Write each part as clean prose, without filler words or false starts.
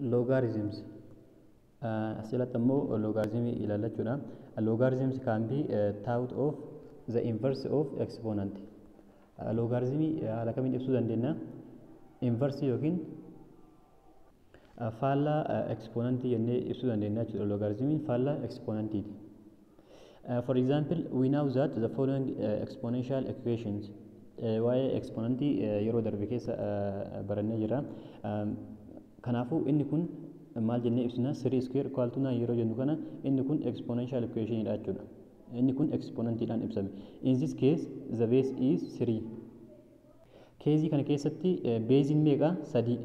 Logarithms. Asirratti ammoo logaritmii ilaalla jechuudha. Logarithms can be thought of the inverse of exponent. Logaritmii haala kamiin ibsuu dandeenya? Inverse yookiin faallaa exponentii jennee ibsuu dandeenya jechuudha. Logarithmiin faallaa exponentiiti. For example, we know that the following exponential equations, waa'ee exponentii yeroo darbe keessa barannee jirra. Kanaafuu inni kun maal jennee ibsina? 3 square equal to 9 yeroo jennu kana inni kun exponential equation dha jechuudha. Inni kun exponentiidhaan ibsame. In this case, the base is 3. Caseii kana keessatti baseiin meeqa? 3.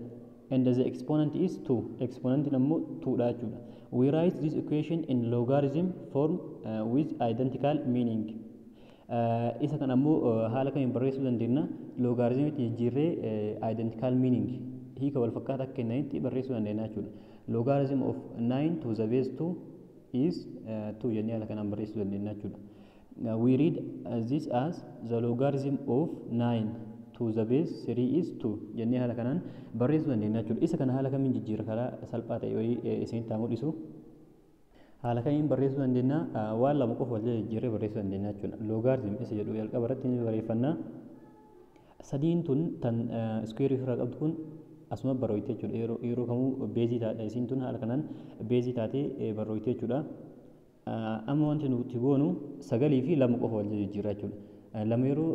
And the exponent is 2. Exponentiin ammoo 2 dha jechuudha. We write this equation in logarithm form with identical meaning. Isa kan ammoo haala kamiin barreessuu dandeenya? Logarithmitti jijjiirree identical meaning, hiika wal fakkaataa akka kennanitti barreessuu dandeenya jechuudha. Logarithm of 9 to the base 2 is 2 jennee haala kanaan barreessuu dandeenya jechuudha. We read this as the logarithm of 9 to the base 3 is 2 jennee haala kanaan barreessuu dandeenya jechuudha. Isa kana haala kamiin jijjiira? Karaa salphaa ta'e wayii isinitti haa mul'isu. Haala kamiin barreessuu dandeenya? Waan lama qofa wal jala jijjiirree barreessuu dandeenya jechuudha. Logarithm isa jedhu jalqaba irratti ni barreeffanna. Sadiin tun tan square ofirraa qabdu kun asuma barrooyte jechuudha. Yeroo kamuu baseii taate, isiin tun haala kanaan baseii taatee barrooyte jechuudha. Amma wanti nuti goonu sagalii fi lama qofa wal jala jijjiirra jechuudha. Lama yeroo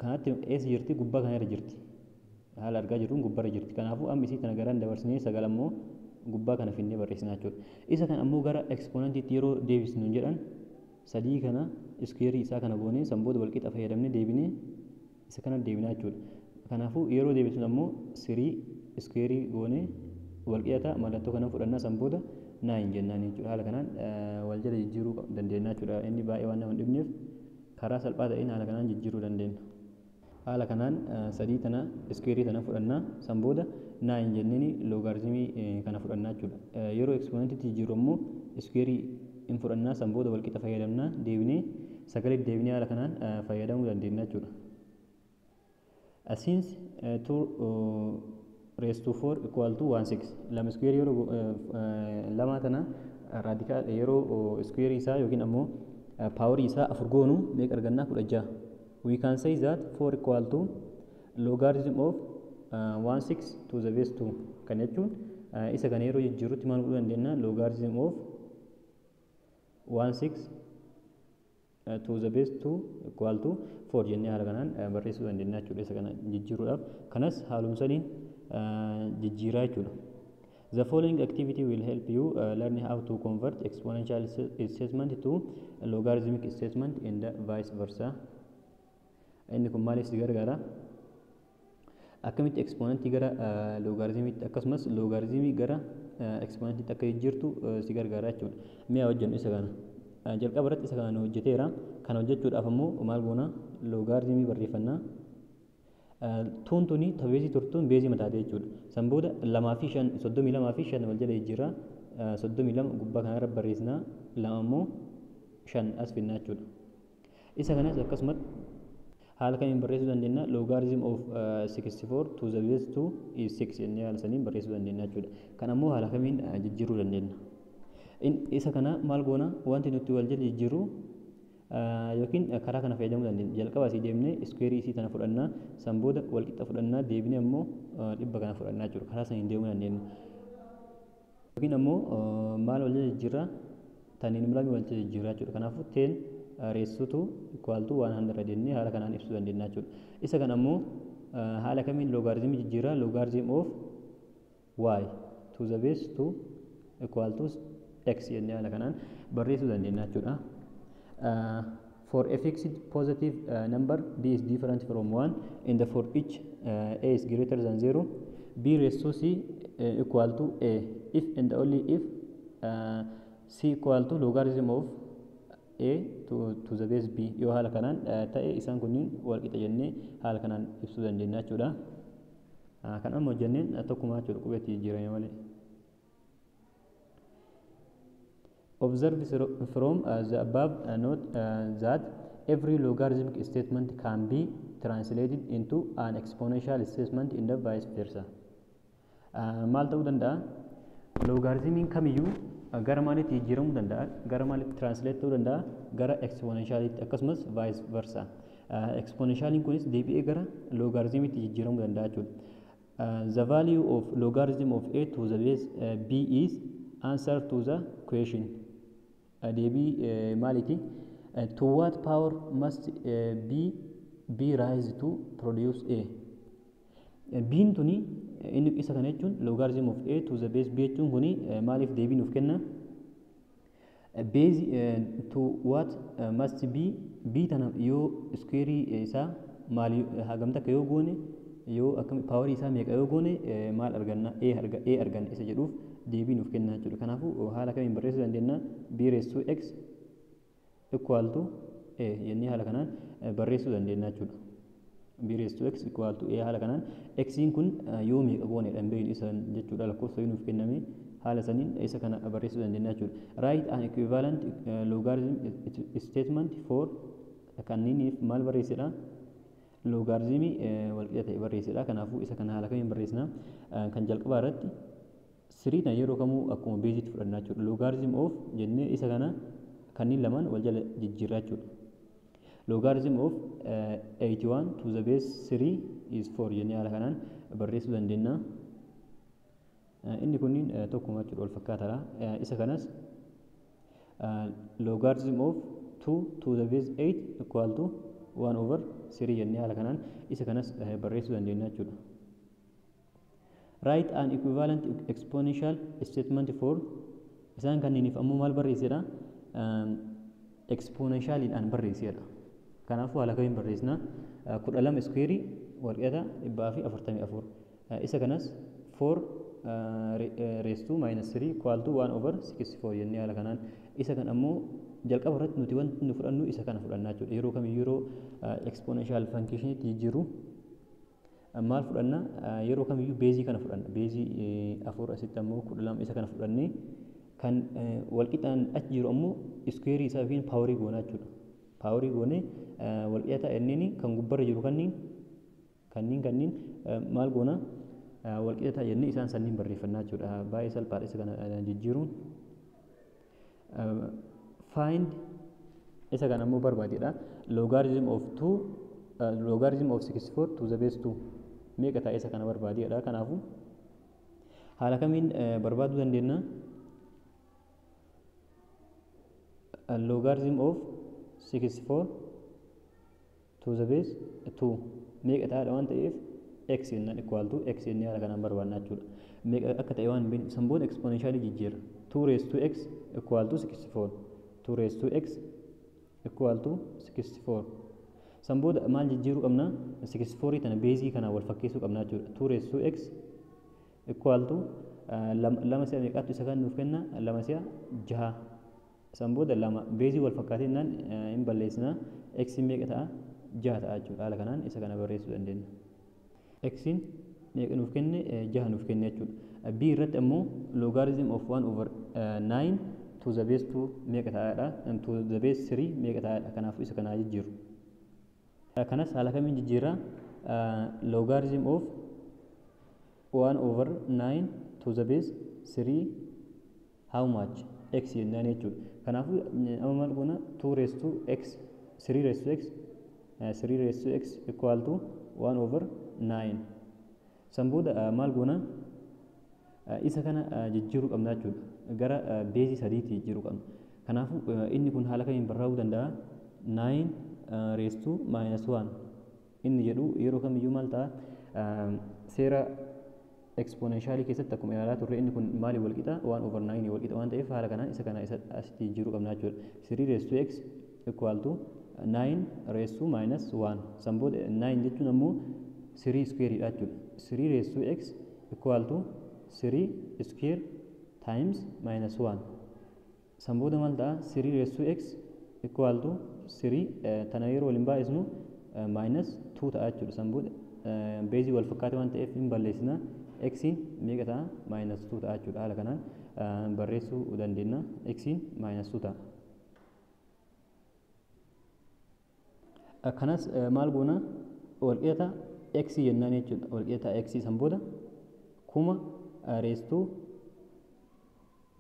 kanatti eessa jirti? Gubbaa kana irra jirti. Haala argaa jirruun gubbaarra jirti. Kanaafuu amma isii tana garaan dabarsinee sagal ammoo gubbaa kana finnee barreessina jechuudha. Isa kan ammoo gara exponentiitti yeroo deebisnu jedhan, sadii kana squareii isaa kana goonee, san booda walqixa fayyadamnee deebinee isa kana deebinaa jechuudha. Kanaafuu yeroo deebisnu ammoo three squareii goonee walqixa mallattoo kana fudhannaa, san booda nine jennaan jechuudha. Haala kanaan wal jala jijjiiruu dandeenya jechuudha. Inni baay'ee waan nama hin dhibneef karaa salphaa ta'een haala kanaan jijjiiruu dandeenya. Haala kanaan sadii tana squareii tana fudhannaa, san booda nine jenneeni logarithmii kana fudhannaa jechuudha. Yeroo exponentiitti jijjiirru ammoo squareii hin fudhannaa, san booda walqixa fayyadamnaa, deebinee sagalee deebinee haala kanaan fayyadamuu dandeenya jechuudha. Since 2 raised to 4 equal to 1 6, lama square yeroo lama tana radical yeroo square isaa yookiin ammoo power isaa afur goonu meeqa argannaa? 16. We can say that 4 equal to logarithm of 1 6 to the base 2. Kan jechuun isa kana yeroo jijjiirrutti maal godhuu dandeenya? Logarithm of 1 6 to the base 2 equal to 4 jennee haala kanaan barreessuu dandeenya jechuudha. Isa kana jijjiiruudhaaf kanas haaluma saniin jijjiiraa jechuudha. The following activity will help you learn how to convert exponential statement to logarithmic statement and vice versa. Inni kun maaliif si gargaara? Akkamitti exponentii gara logarithmiitti akkasumas logarithmii gara exponentiitti akka jijjiirtu si gargaara jechuudha. Mi'a hojjennu isa kana. Jalqaba irratti isa kana hojjeteera. Kana hojjechuudhaaf ammoo maal goona? Logarithmii barreeffannaa. Tuun tuni ta baseii turtuun baseii mataate jechuudha. San booda lamaa fi shan, 32 fi shan wal jala jijjiirra. 32 gubbaa kanarra barreessinaa, lama ammoo shan as finnaa jechuudha. Isa kanas akkasumatti haala kamiin barreessuu dandeenya? Logarithm of 64 to the base 2 is 6 jennee haala saniin barreessuu dandeenya jechuudha. Kan ammoo haala kamiin jijjiiruu dandeenya? Isa kana maal goona? Wanti nuti wal jala jijjiirru yookiin karaa kana fayyadamuu dandeenya. Jalqaba asii deemnee squareii isii tana fudhannaa, san booda wal qixa fudhannaa, deebinee ammoo 100 kana fudhannaa jechuudha. Karaa saniin deemuu dandeenya. Yookiin ammoo maal wal jala jijjiirraa? Taniin lamii wal jala jijjiirraa jechuudha. Kanaafuu 10 raised to equal to 100 jennee haala kanaan ibsuu dandeenya jechuudha. Isa kana ammoo haala kamiin logarithmii jijjiirraa? Logarithm of y to the base 2 equal to x jennee haala kanaan barreessuu dandeenya jechuudha. For a fixed positive number b is different from 1 and for each a is greater than 0, b raised to c equal to a if and only if c equal to logarithm of a to the base b. Yoo haala kanaan ta'e isaan kunniin wal qixa jennee haala kanaan ibsuu dandeenya jechuudha. Kan amma hojjenneen tokkuma jechuudha, qubeetti jijjiirame malee. Observe from the above note that every logarithmic statement can be translated into an exponential statement in the vice versa. Maal ta'uu danda'a? Logaritmiin kamiyyuu gara maalitti jijjiiramuu danda'a? Gara maalitti translate ta'uu danda'a? Gara exponentialitti akkasumas vice versa. Exponentialiin kunis deebi'ee gara logarithmiitti jijjiiramuu danda'a jechuudha. The value of logarithm of a to the base b is answer to the question. Deebii maaliiti? To what power must b rise to produce a? B'n tuni inni isa kana jechuun logarithm of a to the base b jechuun kuni maaliif deebii nuuf kenna? Base to what must be b tana yoo square isaa maali hagam takka yoo goone yoo akkam power isaa meeqa yoo goone maal arganna a arganna isa jedhuuf deebii nuuf kenna jechuudha. Kanaafuu haala kamiin barreessuu dandeenya? B raised to x equal to a jennee haala kanaan barreessuu dandeenya jechuudha. B raised to x equal to a haala kanaan x'n kun yoo meeqa goonedha hin beeknu isa jechuudha, lakkoofsa yoo nuuf kenname haala saniin isa kana barreessuu dandeenya jechuudha. Write an equivalent logarithm statement for kanniiniif maal barreessedha? Logaritmii walqixa ta'e barreessedha. Kanaafuu isa kana haala kamiin barreessina? Kan jalqabaa irratti 3 tan yeroo kamuu akkuma beeziitti fudhanna jechuudha. Logarithm of jennee isa kana kanneen lamaan wal jala jijjiirraa jechuudha. Logarithm of 81 to the base 3 is 4 jennee haala kanaan barreessuu dandeenya. Inni kunniin tokkuma jechuudha, wal fakkaataadha. Isa kanas logarithm of 2 to the base 8 equal to 1 over 3 jennee haala kanaan isa kanas barreessuu dandeenya jechuudha. Write an equivalent exponential statement for isaan kanniiniif ammoo maal barreessedha? Exponentialiidhaan barreessedha. Kanaafuu haala kamiin barreessina? 12 square walqixa 144. Isa kanas 4 raised to minus 3 equal to 1 over 64 jennee haala kanaan isa kan ammoo jalqaba irratti nuti wanti nu fudhannu isa kana fudhannaa jechuudha. Yeroo kamiyyuu yeroo exponential functionitti jijjiirru maal fudhanna? Yeroo kamiyyuu beezii kana fudhanna. Beezii 4 asitti ammoo 12 isa kana fudhannee kan walqixaan achi jiru ammoo square isaa yookiin paawarii goonaa jechuudha. Paawarii goonee walqixa inneen kan gubbarra jiru kanniin kanniin kanniin maal goona? Walqixa jennee isaan sanniin barreeffannaa jechuudha. Baay'ee salphaadha isa kana jijjiiruun. Find isa kana ammoo barbaadedha. Logarithm of 2 logarithm of 64 to the base 2 meeqa ta'a isa kana barbaadedha. Kanaafuu haala kamiin barbaaduu dandeenya? Logarithm of 64 to the base 2 meeqa ta'aadha waan ta'eef x jennaan equal to x jennee haala kanaan barbaadna jechuudha. Meeqa akka ta'e waan hin beeknu san booda exponentially jijjiirra. 2 raised to x equal to 64. 2 raised to x equal to 64. San booda maal jijjiiruu qabna? 64 tana beezii kana wal fakkeessuu qabna jechuudha. 2 raised to x equal to lama si'a meeqaatu isa kan nuuf kenna? Lama si'a jaha. San booda lama beezii wal fakkaatee jennaan hin balleessina. X meeqa ta'a? Jaha ta'a jechuudha. Haala kanaan isa kana barreessuu dandeenya. X meeqa nuuf kenne? Jaha nuuf kenne jechuudha. B irratti ammoo logarithm of 1 over 9 to the base 2 meeqa ta'aadha? To the base 3 meeqa ta'aadha? Kanaafuu isa kanaa jijjiiru. Kanas haala kamiin jijjiirra? Logarithm of 1 over 9 to the base 3 how much? X jennaan jechuudha. Kanaafuu amma maal goona? 2 raised to x 3 raised to x 3 raised to x equal to 1 over 9. San booda maal goona? Isa kana jijjiiruu qabna jechuudha. Gara beezii sadiitti jijjiiruu qabna. Kanaafuu inni kun haala kamiin barraa'uu danda'a? 9 raised to minus 1 inni jedhu yeroo kamiyyuu maal ta'a? Seera exponentialii keessatti akkuma ilaalaa turre inni kun maali wal qixa? 1 over 9 wal qixa waan ta'eef haala kanaan isa kana isa asitti jijjiiruu qabna jechuudha. 3 raised to x equal to 9 raised to minus 1. San booda 9 jechuun ammoo 3 square dha jechuudha. 3 raised to x equal to 3 square times minus 1. San booda maal ta'a? 3 raised to x equal to 3 tana yeroo waliin baay'isnu minus 2 ta'a jechuudha. San booda beezii wal fakkaate waan ta'eef hin balleessina. X'n meeqa ta'a? Minus 2 ta'a jechuudha. Haala kanaan barreessuu dandeenya. X'n minus 2 ta'a. Kanas maal goona? Walqixa x jennaan jechuudha. Walqixa x san booda kuma raised to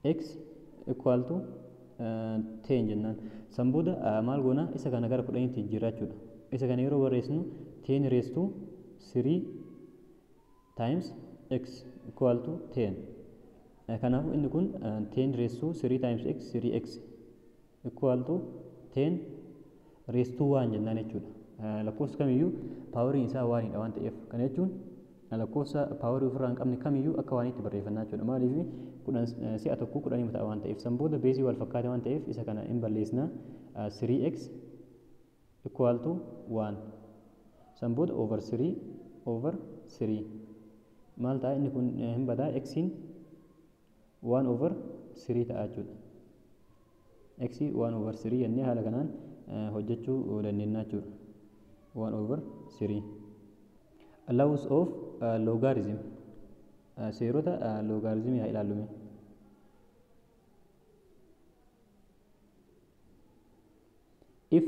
x equal to 10 jennaan. San booda maal goona isa kana gara 10tti jijjiirraa jechuudha. Isa kana yeroo barreessinu 10 raised to 3 times x equal to 10. Kanaafuu inni kun 10 raised to 3 times x 3x equal to 10 raised to 1 jennaan jechuudha. Lakkoofsa kamiyyuu paawariin isaa waanidha waan ta'eef, kana jechuun lakkoofsa paawarii ofirraa hin qabne kamiyyuu akka waanitti barreeffannaa jechuudha. Maaliif 10 si'a tokko 10 ta'a waan ta'eef, san booda beezii wal fakkaate waan ta'eef isa kana hin balleessina. 3x equal to 1, san booda over 3 over 3 maal ta'a, inni kun hin badaa, x'n 1 over 3 ta'a jechuudha. X 1 over 3 jennee haala kanaan hojjechuu dandeenya jechuudha. 1 over 3. Laws of logarithm, seerota logaritmii haa ilaallume. If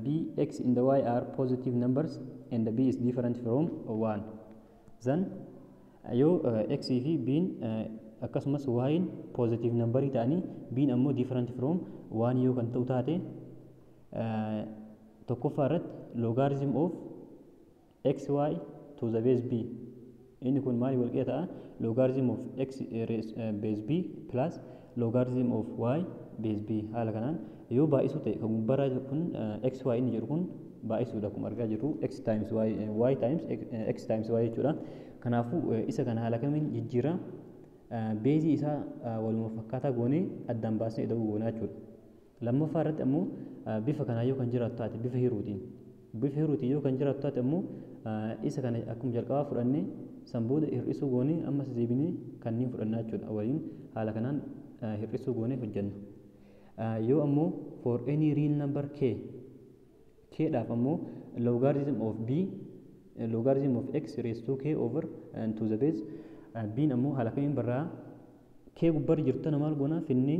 b, x and the y are positive numbers and the b is different from 1, then yoo x fi b akkasumas y positive numberii ta'anii b ammoo different from 1 yoo kan ta'u taate, tokkoffaa irratti logarithm of xy to the base b, inni kun maali wal qixa ta'a? Logarithm of x base b plus logarithm of y base b. Haala kanaan yoo baay'isuu ta'e, kan gubbaarraa kun xy inni jedhu kun baay'isuudha, akkuma argaa jirru x times y, y times x times y jechuudha. Kanaafuu isa kana haala kamiin jijjiira? Beezii isaa waluma fakkaataa goonee addaan baasnee ida'uu goonaa jechuudha. Lammaffaa irratti ammoo bifa kanaa yoo kan jiraatu taate, bifa hiruutiin yoo kan jiraatu taate ammoo isa kana akkuma jalqabaa fudhannee san booda hir'isuu goonee ammas deebinee kanneen fudhannaa jechuudha. Waliin haala kanaan hir'isuu goonee hojjenna. Yoo ammoo for any real number k, k dhaaf ammoo logarithm of b, logarithm of x raised to k over and to the base b ammoo haala kamiin barraa? K gubbaarra jirtu tana maal goonaa? Finnee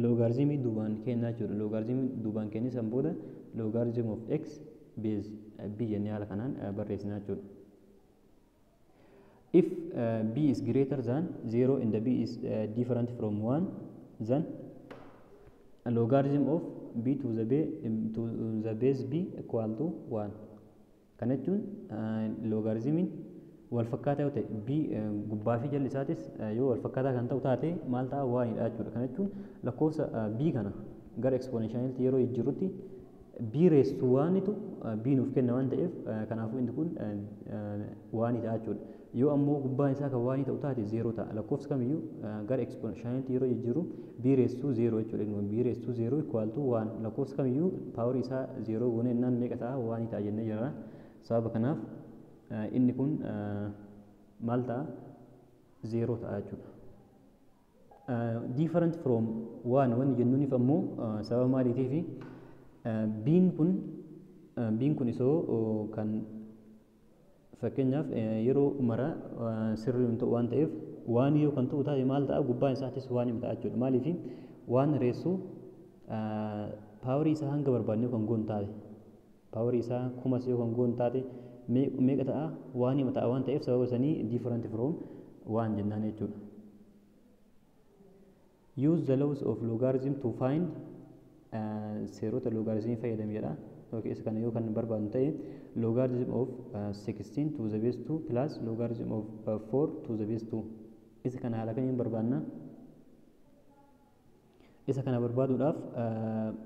logaritmii duubaan kennaa jechuudha. Logaritmii duubaan kennee san booda logarithm of x base b jennee haala kanaan barreessinaa jechuudha. If b is greater than 0 and the b is different from 1, then logarithm of b to the base b equal to 1. Kana jechuun logaritmiin wal fakkaataa yoo ta'e, b gubbaa fi jalli isaatis yoo wal fakkaataa kan ta'u taate, maal ta'a? Waanidha jechuudha. Kana jechuun lakkoofsa b kana gara exponentialitti yeroo jijjiirrutti b raised to oneitu b nuuf kenna waan ta'eef, kanaafuu inni kun oneii ta'a jechuudha. Yoo ammoo gubbaan isaa kan oneii ta'u taate, zero ta'a. Lakkoofsa kamiyyuu gara exponentialitti yeroo jijjiirru b raised to zero jechuudha. Inni b raised to zero equal to one. Lakkoofsa kamiyyuu paawarii isaa zero goone jennaan meeqa ta'a? Oneii ta'a jennee jirra. Sababa kanaaf inni kun maal ta'a? Zero ta'a jechuudha. Different from one wanni jennuuniif ammoo sababa maaliitiifi? Biin kun isoo kan fakkeenyaaf yeroo mara sirrii hin ta'u waan ta'eef, one yoo kan ta'u taate maal ta'a? Gubbaan isaatis one ta'a jechuudha. Maaliifi? One raised to paawarii isaa hanga barbaadne yoo kan goonu taate, paawarii isaa kumas yoo kan goonu taate, meeqa ta'a? One ta'a waan ta'eef, sababa sanii different from one jennaan jechuudha. Use the laws of logarithm to find, seerota logaritmii fayyadame jedha. Okay, isa kana yoo kan barbaadnu ta'e, logarithm of 16 to the base 2 plus logarithm of 4 to the base 2, isa kana haala kamiin barbaadna? Isa kana barbaaduudhaaf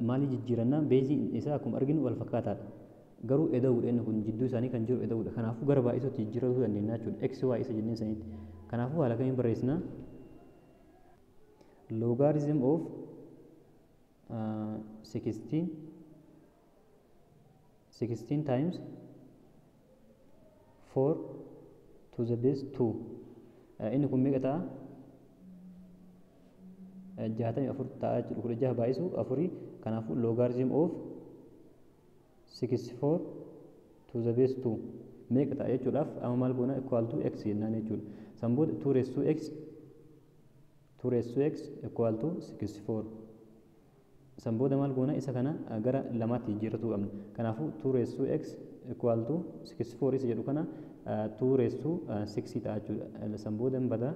maalii jijjiiranna? Beezii isaa akkuma arginu wal fakkaataadha. Garuu eda'uudha, inni kun jidduu isaanii kan jiru eda'uudha. Kanaafuu gara baay'isuutti jijjiirachuu dandeenya jechuudha. X y isa jenneen sanitti. Kanaafuu haala kamiin barreessina? Logarithm of 16, 16 times 4 to the base 2, inni kun meeqa ta'a? 64 ta'a jechuudha. 16 baay'isu afurii. Kanaafuu logarithm of 64 to the base 2 meeqa ta'a jechuudhaaf, amma maal goona? Equal to x jennaan jechuudha. San booda 2 raised to x, 2 raised to x equal to 64. San booda maal goona? Isa kana gara lamaatti jijjiirratuu qabna. Kanaafuu 2 raised to x equal to 64 isa jedhu kana 2 raised to 6 ta'a jechuudha. San booda hin bada.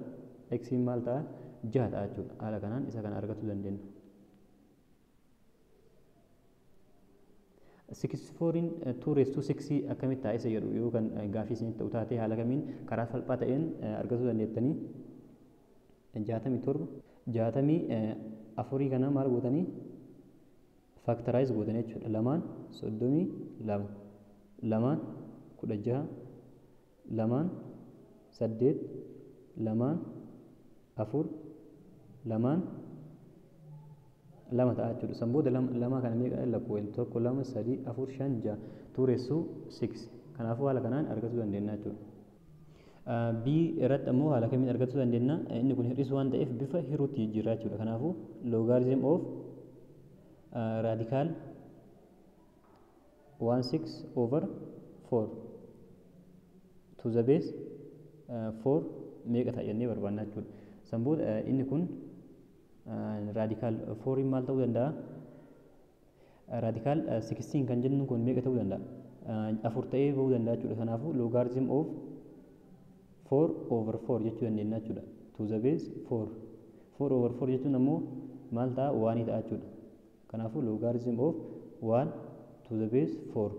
X maal ta'a? 6 ta'a jechuudha. Haala kanaan isa kana argachuu dandeenya. 64 2 raised to 6 akkamitti ta'a isa jedhu yoo kan gaafii isinitti ta'u taate haala kamiin karaa salphaa ta'een argachuu dandeettanii 67 64 kana maal gootanii factorize gootanii jechuudha. Lamaan 32, lamaan 16, lamaan 8, lamaan 4, lamaan 2 ta'a jechuudha. San booda lama kana meeqa lakkoofne 1 2 3 4 5 6 2 raised to 6. Kanaafuu haala kanaan argachuu dandeenya jechuudha. B irratti ammoo haala kamiin argachuu dandeenya? Inni kun hir'isuu waan ta'eef bifa hiruutti jijjiirraa jechuudha. Kanaafuu logarithm of radical 16 over 4 to the base 4 meeqa ta'a jennee barbaanna jechuudha. San booda inni kun radical 4 maal ta'uu danda'a? Radical 16 kan jennu kun meeqa ta'uu danda'a? 4 ta'ee bahuu danda'a jechuudha. Kanaafuu logarithm of 4 over 4 jechuu dandeenya jechuudha. To the base 4. 4 over 4 jechuun ammoo maal ta'a? 1 ta'a jechuudha. Kanaafuu logarithm of 1 to the base 4.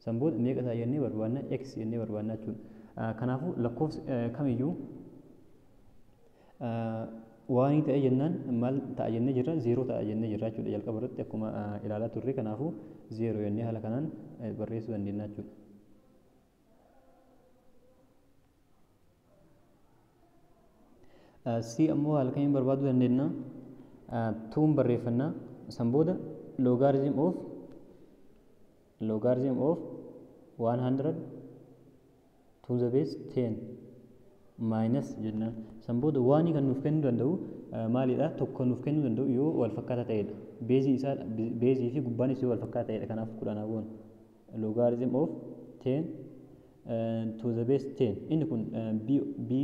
San booda meeqa ta'a jennee barbaanna? X jennee barbaanna jechuudha. Kanaafuu lakkoofsi kamiyyuu waan ta'e jennaan maal ta'a jennee jirra? 0 ta'a jennee jirra jechuudha. Jalqaba irratti akkuma ilaalaa turre kanaafuu 0 jennee haala kanaan barreessuu dandeenya jechuudha. C ammoo haala kamiin barbaaduu dandeenya? 2 barreeffannaa. San booda logarithm of 100 to the base 10 minus jennaan. San booda waan kan nuuf kennuu danda'u maalidha? Tokko nuuf kennuu danda'u yoo wal fakkaataa ta'edha. Beezii isaa beezii fi gubbaanis yoo wal fakkaataa ta'edha. Kanaaf 10 goona. Logarithm of 10 to the base 10. Inni kun b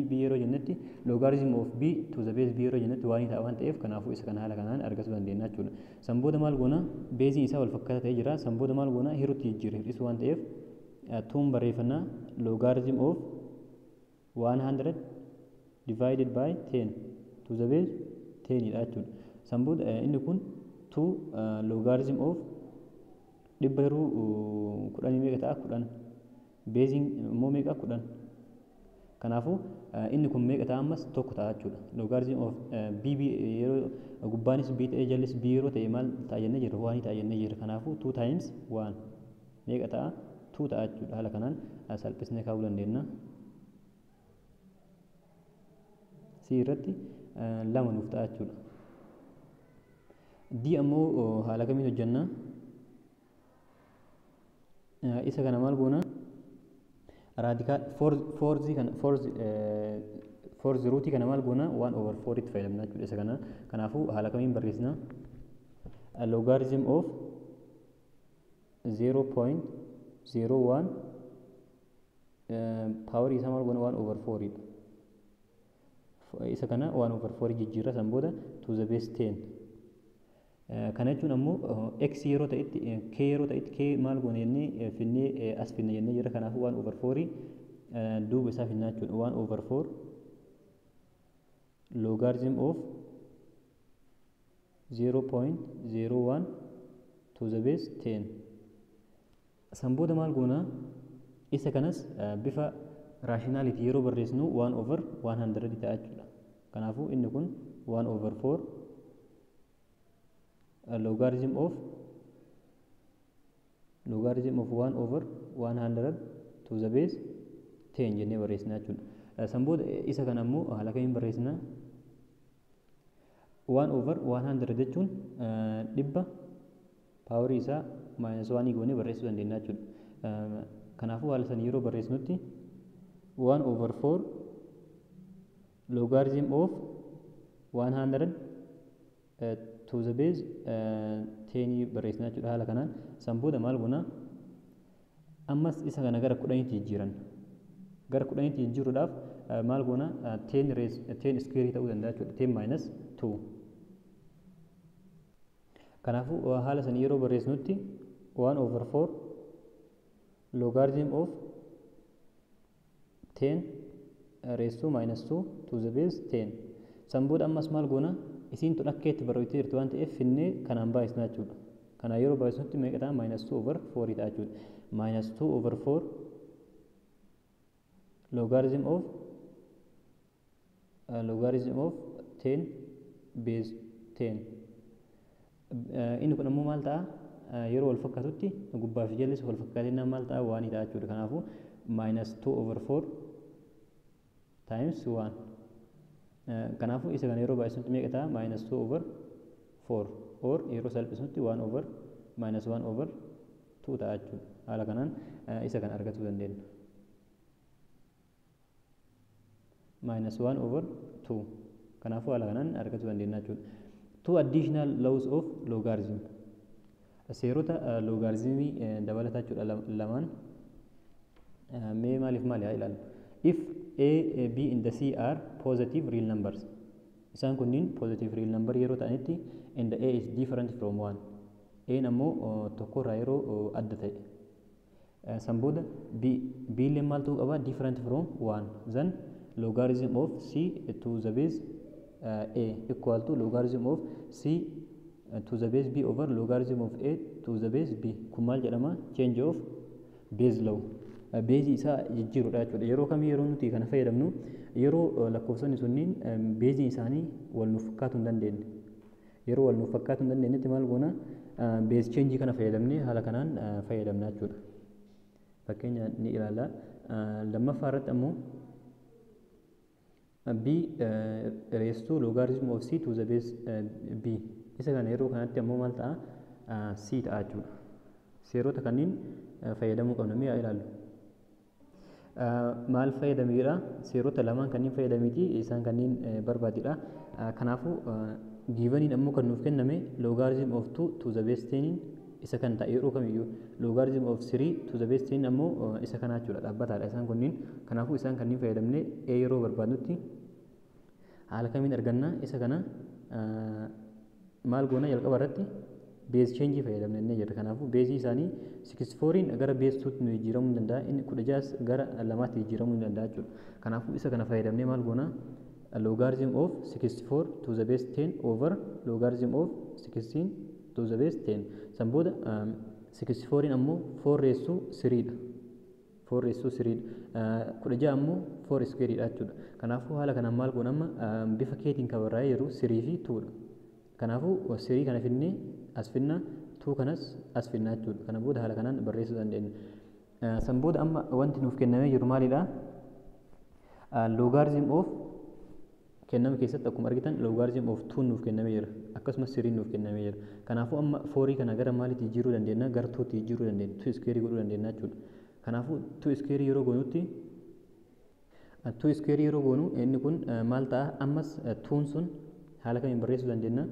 b yeroo jennetti logarithm of b to the base b yeroo jennetti waan ta'a waan ta'eef kanaafuu isa kana haala kanaan argachuu dandeenya jechuudha. San booda maal goona? Beeziin isaa wal fakkaataa ta'ee jira. San booda maal goona? Hiruutti jijjiirra hir'isuu waan ta'eef 2 barreeffannaa logarithm of 100 divided by 10 to the base 10 dha jechuudha. San booda inni kun 2 logarithm of dhibba hiruu 10 meeqa ta'a? 10. Beeziin immoo meeqa? 10. Kanaafuu inni kun meeqa ta'a? Ammas 1 ta'a jechuudha. Logarithm of b b yeroo gubbaanis b ta'ee jallis b yeroo ta'e maal ta'a jennee jirra? 1 ta'a jennee jirra. Kanaafuu 2 times 1 meeqa ta'a? 2 ta'a jechuudha. Haala kanaan salphisnee kaa'uu dandeenya. C irratti 2 nuuf ta'a jechuudha. D ammoo haala kamiin hojjenna? Isa kana maal goona? Radical fourth root kana maal goona? 1 over 4 itti fayyadamna jechuudha isa kana. Kanaafuu haala kamiin barreessina? Logarithm of 0.01 power isaa maal goona? 1 over 4 dha. Isa kana 1 over 4 jijjiirra. San booda to the base 10. Kana jechuun ammoo x yeroo ta'etti k yeroo ta'etti k maal goona jennee finnee as finna jennee jirra. Kanaafuu 1 over 4 duuba isaa finnaa jechuudha. 1 over 4 logarithm of 0.01 to the base 10. San booda maal goona? Isa kanas bifa rationality yeroo barreessinu 1 over 100 ta'a jechuudha. Kanaafuu inni kun 1 over 4 logarithm of 1 over 100 to the base 10 jennee barreessina jechuudha. San booda isa kana ammoo haala kamiin barreessina? 1 over 100 jechuun dhibba paawarii isaa minus 1 goonee barreessuu dandeenya jechuudha. Kanaafuu haala san yeroo barreessinutti 1 over 4 logarithm of 100 to the base 10 barreessina jechuudha haala kanaan. San booda maal goona? Ammas isa kana gara 10tti jijjiiran. Gara 10tti jijjiiruudhaaf maal goona? 10 square ta'uu danda'a jechuudha. 10 minus 2. Kanaafuu haala san yeroo barreessinutti 1 over 4 logarithm of 10 raised to minus 2 to the base 10. San booda ammas maal goona? Isiin tun akka itti barreessitee jirtu waan ta'eef finnee kanaan baay'isna jechuudha. Kana yeroo baay'isnutti meeqa ta'a? Minus 2 over 4 ta'a jechuudha. Minus 2 over 4 logarithm of 10 base 10. Inni kun ammoo maal ta'a? Yeroo wal fakkaatutti gubbaa fi jallis wal fakkaatinaan maal ta'a? 1 ta'a jechuudha. Kanaafuu minus 2 over 4 times 1. Kanaafuu isa kana yeroo baay'isnutti meeqa ta'a? Minus 2 over 4 or yeroo salphisnutti 1 over minus 1 over 2 ta'a jechuudha. Haala kanaan isa kana argachuu dandeenya. Minus 1 over 2. Kanaafuu haala kanaan argachuu dandeenya jechuudha. Two additional laws of logarithm. Seerota logaritmii dabalataa jechuudha lamaan. Mee maaliif maali haa ilaallu. If A, B and C are positive real numbers. Isaan kunniin positive real number yeroo ta'anitti and A is different from 1. A ammoo tokkorraa yeroo adda ta'e. San booda B illee maal ta'uu qaba? Different from 1. Then logarithm of C to the base A equal to logarithm of C to the base B over logarithm of A to the base B. Kun maal jedhama? Change of base law. Beezii isaa jijjiirudha jechuudha. Yeroo kamii yeroo nuti kana fayyadamnu yeroo lakkoofsonni sunniin beeziin isaanii wal nuuf fakkaatuu hin dandeenye. Yeroo wal nuuf fakkaatuu hin dandeenyetti maal goona? Beez cheenjii kana fayyadamnee haala kanaan fayyadamna jechuudha. Fakkeenya ni ilaalla. Lammaffaa irratti ammoo B raised to logarithm of C to the base B. Isa kana yeroo kanatti ammoo maal ta'a? C ta'a jechuudha. Seerota kanneen fayyadamuu qabna. Mee haa ilaallu. Maal fayyadameedha? Seerota lamaan kanneen fayyadameeti isaan kanneen barbaadedha. Kanaafuu giivaniin ammoo kan nuuf kenname logarithm of 2 to the base 10 isa kan ta'e yeroo kamiyyuu logarithm of 3 to the base 10 ammoo isa kana jechuudha. Dhaabbataadha isaan kunniin. Kanaafuu isaan kanneen fayyadamnee A yeroo barbaadnutti haala kamiin arganna? Isa kana maal goona? Jalqaba irratti base change fayyadamne inni jirra. Kanaafuu beezii isaanii 64 gara base 2tti nu jijjiiramuu ni danda'a. Inni 16 gara 2tti jijjiiramuu ni danda'a jechuudha. Kanaafuu isa kana fayyadamnee maal goona? Logarithm of 64 to the base 10 over logarithm of 16 to the base 10. San booda 64 ammoo 4 raised to 3 dha. 4 raised to 3 dha. 16 ammoo 4 square dha jechuudha. Kanaafuu haala kanaan maal goona amma bifa keetiin kan barraa'ee jiru 3 fi 2 dha. Kanaafuu 3 kana finnee as finna, 2 kanas as finna jechuudha. Kana booda haala kanaan barreessuu dandeenya. San booda amma wanti nuuf kennamee jiru maalidha? Logarithm of kenname keessatti akkuma argitan logarithm of 2 nuuf kennamee jira. Akkasumas 3 nuuf kennamee jira. Kanaafuu amma 4 kana gara maaliitti jijjiiruu dandeenya? Gara 2tti jijjiiruu dandeenya. 2 square godhuu dandeenya jechuudha. Kanaafuu 2 square yeroo goonutti 2 square yeroo goonu inni kun maal ta'a? Ammas 2 sun haala kamiin barreessuu dandeenya?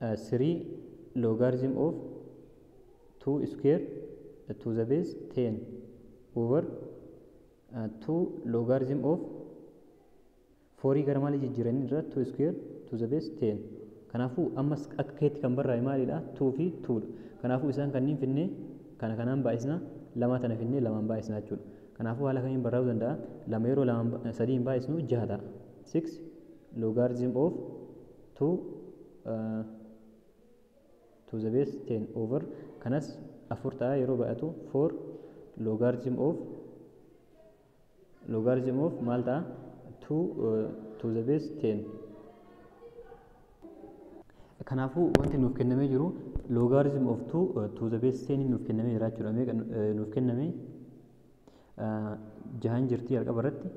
3 logarithm of 2 square to the base 10 over 2 logarithm of 4 gara maalii jijjiiranii irra 2 square to the base 10. Kanaafuu ammas akka keetti kan barraa'e maalidha? 2 fi 2 dha. Kanaafuu isaan kanneen finnee kana kanaan baay'isna, lama tana finnee lamaan baay'isna jechuudha. Kanaafuu haala kamiin barraa'uu danda'a? Lama yeroo lamaan sadiin baay'isnu 6 ta'a. 6 logarithm of 2 to the base 10 over kanas 4 ta'a yeroo baay'atu 4 logarithm of maal ta'a? 2 to the base 10. Kanaafuu wanti nuuf kennamee jiru logarithm of 2 to the base 10 nuuf kennamee jira jechuudha. Meeqa nuuf kenname? Jahan jirti jalqaba irratti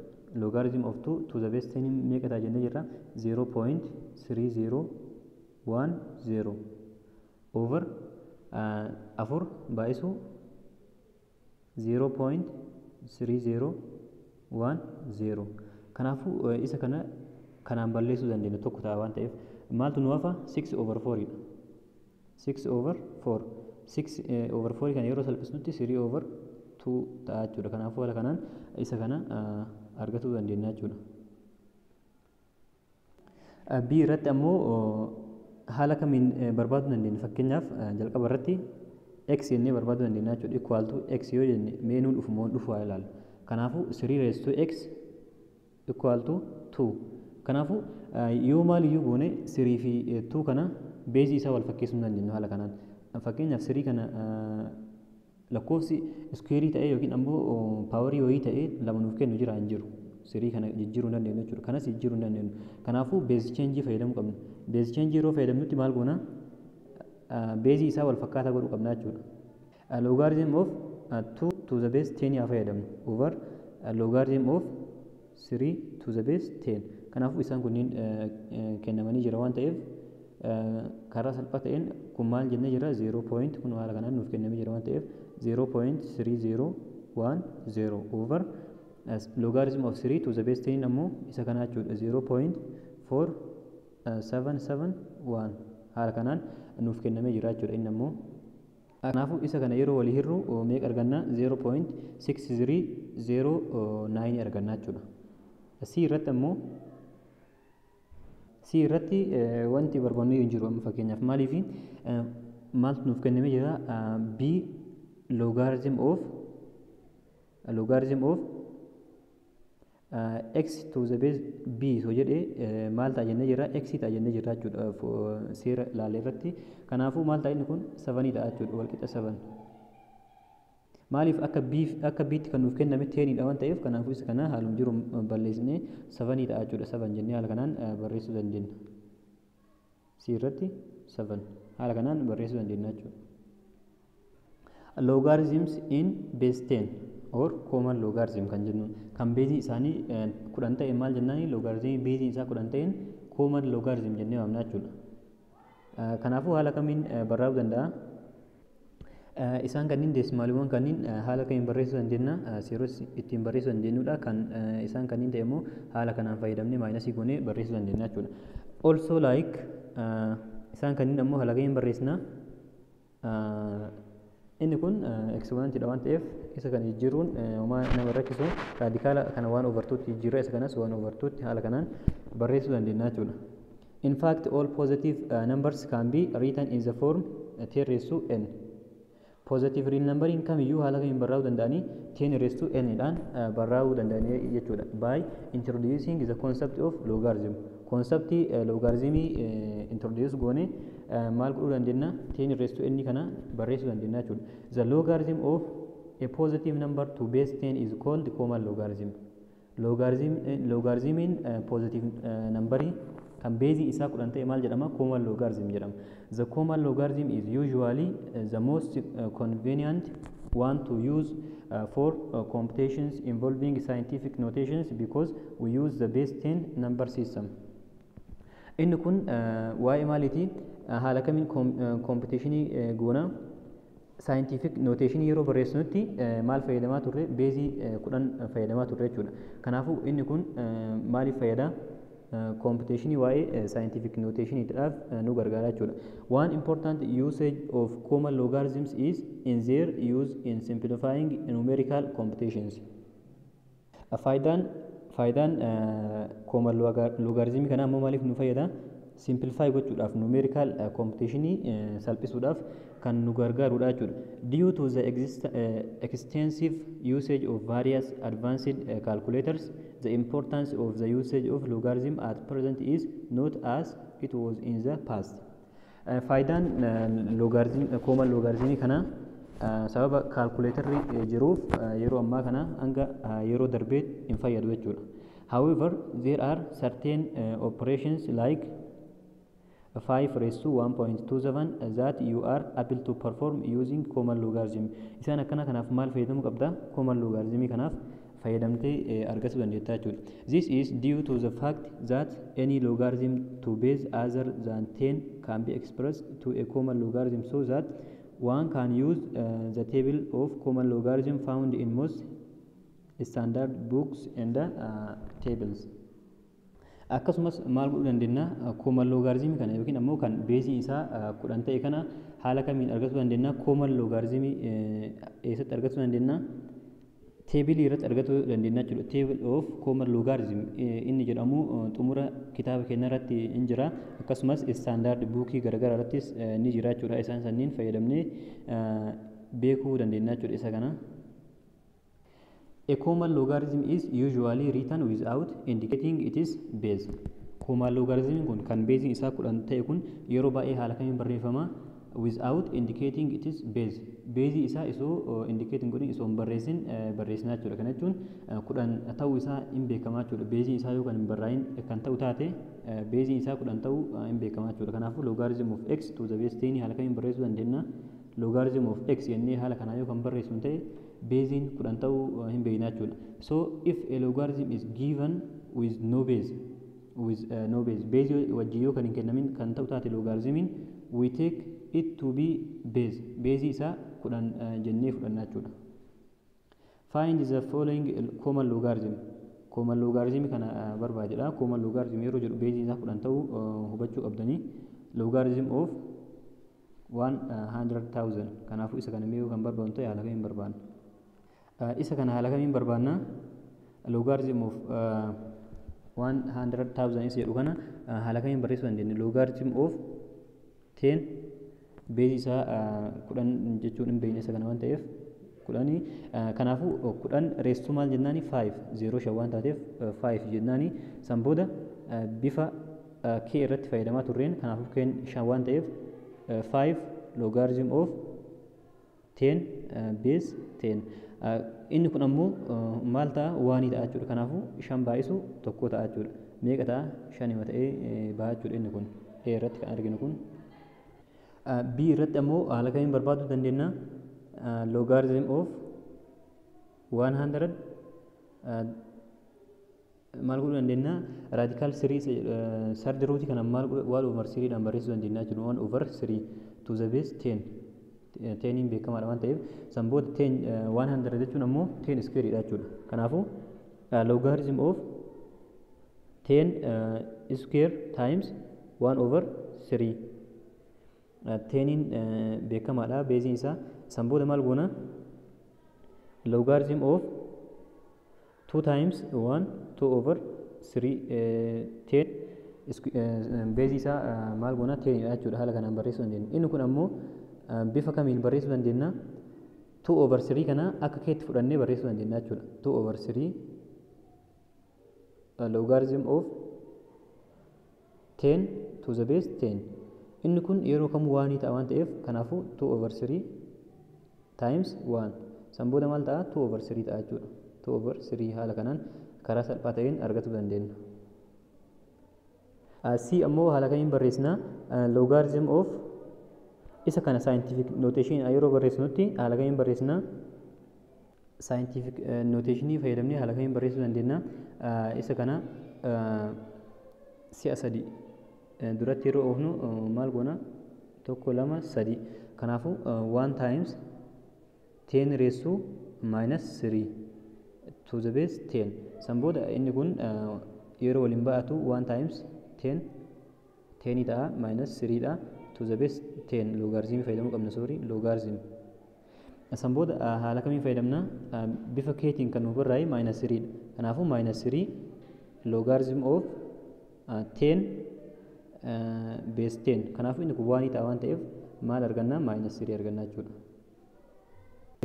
logarithm of 2 to the base 10 meeqa ta'a jennee jirra? 0.3010 over 4 baay'isu 0.3010. Kanaafuu isa kana kanaan balleessuu dandeenya tokko ta'a waan ta'eef maaltu nu hafa? 6 over 4 dha. 6 over 4. 6 over 4 kana yeroo salphisnutti 3 over 2 ta'a jechuudha. Kanaafuu haala kanaan isa kana argachuu dandeenya jechuudha. B irratti ammoo haala kamiin barbaaduu dandeenya? Fakkeenyaaf jalqaba irratti x jennee barbaaduu dandeenya jechuudha. Equal to x yoo jenne mee nuu dhufu moo dhufu haa ilaallu. Kanaafuu 3 raised to x equal to 2. Kanaafuu yoo maal iyyuu goone, 3 fi 2 kana baseii isaa wal fakkeessuu hin dandeenyu haala kanaan. Fakkeenyaaf, 3 kana lakkoofsi squareii ta'ee yookiin ammoo powerii wayii ta'ee 2 nuuf kennu jira? Hin jiru. 3 kana jijjiiruu hin dandeenyu jechuudha. Kanas jijjiiruu hin dandeenyu. Kanaafuu base changeii fayyadamuu qabna. Base changeii yeroo fayyadamnutti maal goona? Baseii isaa wal fakkaataa godhuu qabna jechuudha. Logarithm of 2 to the base 10 haa fayyadamnu over logarithm of 3 to the base 10. Kanaafuu isaan kunniin kennamanii jira waan ta'eef, karaa salphaa ta'een kun maal jennee jira? 0 point kun haala kanaan nuuf kennamee jira waan ta'eef, 0.3010 over logarithm of 3 to the base 10 ammoo isa kanaa jechuudha, 0.4771 haala kanaan nuuf kennamee jira jechuudha inni ammoo. Kanaafuu isa kana yeroo walii hirru meeqa arganna? 0.6309 arganna jechuudha. C irratti ammoo, C irratti wanti barbaannu hin jiru amma. Fakkeenyaaf, maaliif? Maaltu nuuf kennamee jira? B logarithm of x to the base b so jedhee maal ta'a jennee jira? X ta'a jennee jirra jechuudha seera ilaalle irratti. Kanaafuu maal ta'a inni kun? 7 ta'a jechuudha, walqixa 7. Maaliif? Akka b'tti kan nuuf kenname 10dha waan ta'eef, kanaafuu isa kana haaluma jiru balleessinee 7 ta'a jechuudha. 7 jennee haala kanaan barreessuu dandeenya. C irratti 7 haala kanaan barreessuu dandeenya jechuudha. Logarithms in base 10 or common logarithm kan jennu, kan baseii isaanii 10 ta'e maal jennaani? Logarithmii baseii isaa 10 ta'een common logarithm jennee waamna jechuudha. Kanaafuu haala kamiin barraa'uu danda'a? Isaan kanneen decimaliiwwan kanneen haala kamiin barreessuu dandeenya? Seerota ittiin barreessuu dandeenyudha. Kan isaan kanneen ta'e immoo haala kanaan fayyadamnee minusii goonee barreessuu dandeenya jechuudha. Also like isaan kanneen ammoo haala kamiin barreessina? Inni kun exponentiidha waan ta'eef, isa kana jijjiiruun homaa nama rakkisu. Radicala kana one over twotti jijjiirra, isa kanas one over twotti haala kanaan barreessuu dandeenya jechuudha. In fact, all positive numbers can be written in the form 10 raised to n. Positive real numberiin kamiyyuu haala kamiin barraa'uu danda'anii? 10 raised to n dhaan barraa'uu danda'anii jechuudha. By introducing the concept of logarithm. Conceptii logarithmii introduce goone maal godhuu dandeenya? 10 raised to n kana barreessuu dandeenya jechuudha. The logarithm of a positive number to base 10 is called common logarithm. Logarithmiin positive numberii kan baseii isaa 10 ta'e maal jedhama? Common logarithm jedhama. The common logarithm is usually the most convenient one to use for computations involving scientific notations because we use the base 10 number system. Inni kun waa'ee maaliiti? Haala kamiin computationii goona? Scientific notation yeroo barreessinutti maal fayyadamaa turre? Baseii 10 fayyadamaa turre jechuudha. Kanaafuu inni kun maaliif fayyada? Computationii waa'ee scientific notationiidhaaf nu gargaara jechuudha. One important usage of common logarithms is in their use in simplifying numerical computations. Faayidaan common logarithmii kanaa immoo maaliif nu fayyada? Simplify gochuudhaaf, numerical computationii salphisuudhaaf kan nu gargaarudha jechuudha. Due to the extensive usage of various advanced calculators, the importance of the usage of logarithm at present is not as it was in the past. Faayidaan logarithm, common logarithmii kana sababa calculatorri jiruuf yeroo ammaa kana hanga yeroo darbee hin fayyadu jechuudha. However, there are certain operations like 5 raised to 1.27 that you are able to perform using common logarithm. Isaan akkana kanaaf maal fayyadamuu qabda? Common logarithm kanaaf fayyadamtee argachuu dandeetta jechuudha. This is due to the fact that any logarithm to base other than 10 can be expressed to a common logarithm, so that one can use the table of common logarithm found in most standard books and tables. Akkasumas maal godhuu dandeenya? Common logarithmii kana yookiin ammoo kan baseii isaa 10 ta'e kana haala kamiin argachuu dandeenya? Common logarithmii eessatti argachuu dandeenya? Tableii irratti argachuu dandeenya jechuudha. Table of common logarithm inni jedhamu xumura kitaaba keenya irratti hin jira. Akkasumas standard bookii garaagaraa irrattis ni jira jechuudha. Isaan sanniin fayyadamnee beekuu dandeenya jechuudha isa kana. A common logarithm is usually written without indicating its base. Common logarithm kun kan beeziin isaa 10 ta'e kun yeroo baay'ee haala kamiin barreeffama? Without indicating its base. Beezii isaa isoo indicating godhin, isoo hin barreessin barreessinaa jechuudha. Kana jechuun 10 ta'uu isaa hin beekamaa jechuudha. Beeziin isaa yoo kan hin barraa'in kan ta'u taate, beeziin isaa 10 ta'uu hin beekamaa jechuudha. Kanaafuu logarithm of x to the base 10 haala kamiin barreessuu dandeenya? Logarithm of x jennee haala kanaa yoo kan barreessu ta'e, beeziin 10 ta'uu hin beekna jechuudha. So if a logarithm is given with no base, with no base, beezii wajjin yoo kan hin kennamin kan ta'u taate logarithmiin, we take it to be base, beezii isaa 10 jennee fudhanna jechuudha. Find the following common logarithm. Common logarithm kana barbaadedha. Common logarithm yeroo jedhu beezii isaa 10 ta'uu hubachuu qabdanii. Logarithm of 100,000. Kanaafuu isa kana mee kan barbaadnu ta'e, haala kamiin barbaanna? Isa kana haala kamiin barbaanna? Logarithm of 100,000 isa jedhu kana haala kamiin barreessuu dandeenya? Logarithm of 10, beezii isaa 10 jechuun hin beekne isa kana waan ta'eef 10. Kanaafuu 10 raised to maal jennaani? 5, 0 5 waan taateef 5 jennaani. San booda bifa k irratti fayyadamaa turreen, kanaafuu k'n 5 waan ta'eef, 5 logarithm of 10 base 10. Inni kun ammoo maal ta'a? One ta'a jechuudha. Kanaafuu 5 baay'isu 1 ta'a jechuudha. Meeqa ta'a? Shanima ta'ee ba'a jechuudha. Inni kun A irratti kan arginu kun. B irratti ammoo haala kamiin barbaaduu dandeenya? Logarithm of 100 maal godhuu dandeenya? Radical 3, third root kana maal, 1 over 3 dhaan barreessuu dandeenya jechuudha. 1 over 3 to the base 10. Teniin beekamaadha waan ta'eef, san booda 10, 100 jechuun ammoo 10 square dha jechuudha. Kanaafuu logarithm of 10 square times 1 over 3. Teniin beekamaadha beeziin isaa. San booda maal goona? Logarithm of 2 times 1, 2 over 3, 10, beezii isaa maal goona? 10 dha jechuudha. Haala kanaan barreessuu dandeenya. Inni kun ammoo bifa kamiin barreessuu dandeenya? 2 over 3 kana akka keetti fudhannee barreessuu dandeenya jechuudha. 2 over 3 logarithm of 10 to the base 10. Inni kun yeroo kamuu one ta'a waan ta'eef, kanaafuu 2 over 3 times 1. San booda maal ta'a? 2 over 3 ta'a jechuudha. 2 over 3 haala kanaan karaa salphaa ta'een argachuu dandeenya. C ammoo haala kamiin barreessina? Logarithm of isa kana scientific notation yeroo barreessinutti haala kamiin barreessina? Scientific notationii fayyadamnee haala kamiin barreessuu dandeenya? Isa kana si'a sadi duratti yeroo oofnu maal goona? Tokko, lama, sadi. Kanaafuu 1 times 10 raised to minus 3 to the base 10. San booda inni kun yeroo waliin ba'atu 1 times 10 10 ta'a, minus 3 dha, to the base 10. Logarithm fayyadamuu qabna, sorry, logarithm. San booda haala kamiin fayyadamna? Bifa keetiin kan nu barraa'e minus 3 dha. Kanaafuu minus 3 logarithm of 10 base 10. Kanaafuu inni kun one ta'a waan ta'eef, maal arganna? Minus 3 arganna jechuudha.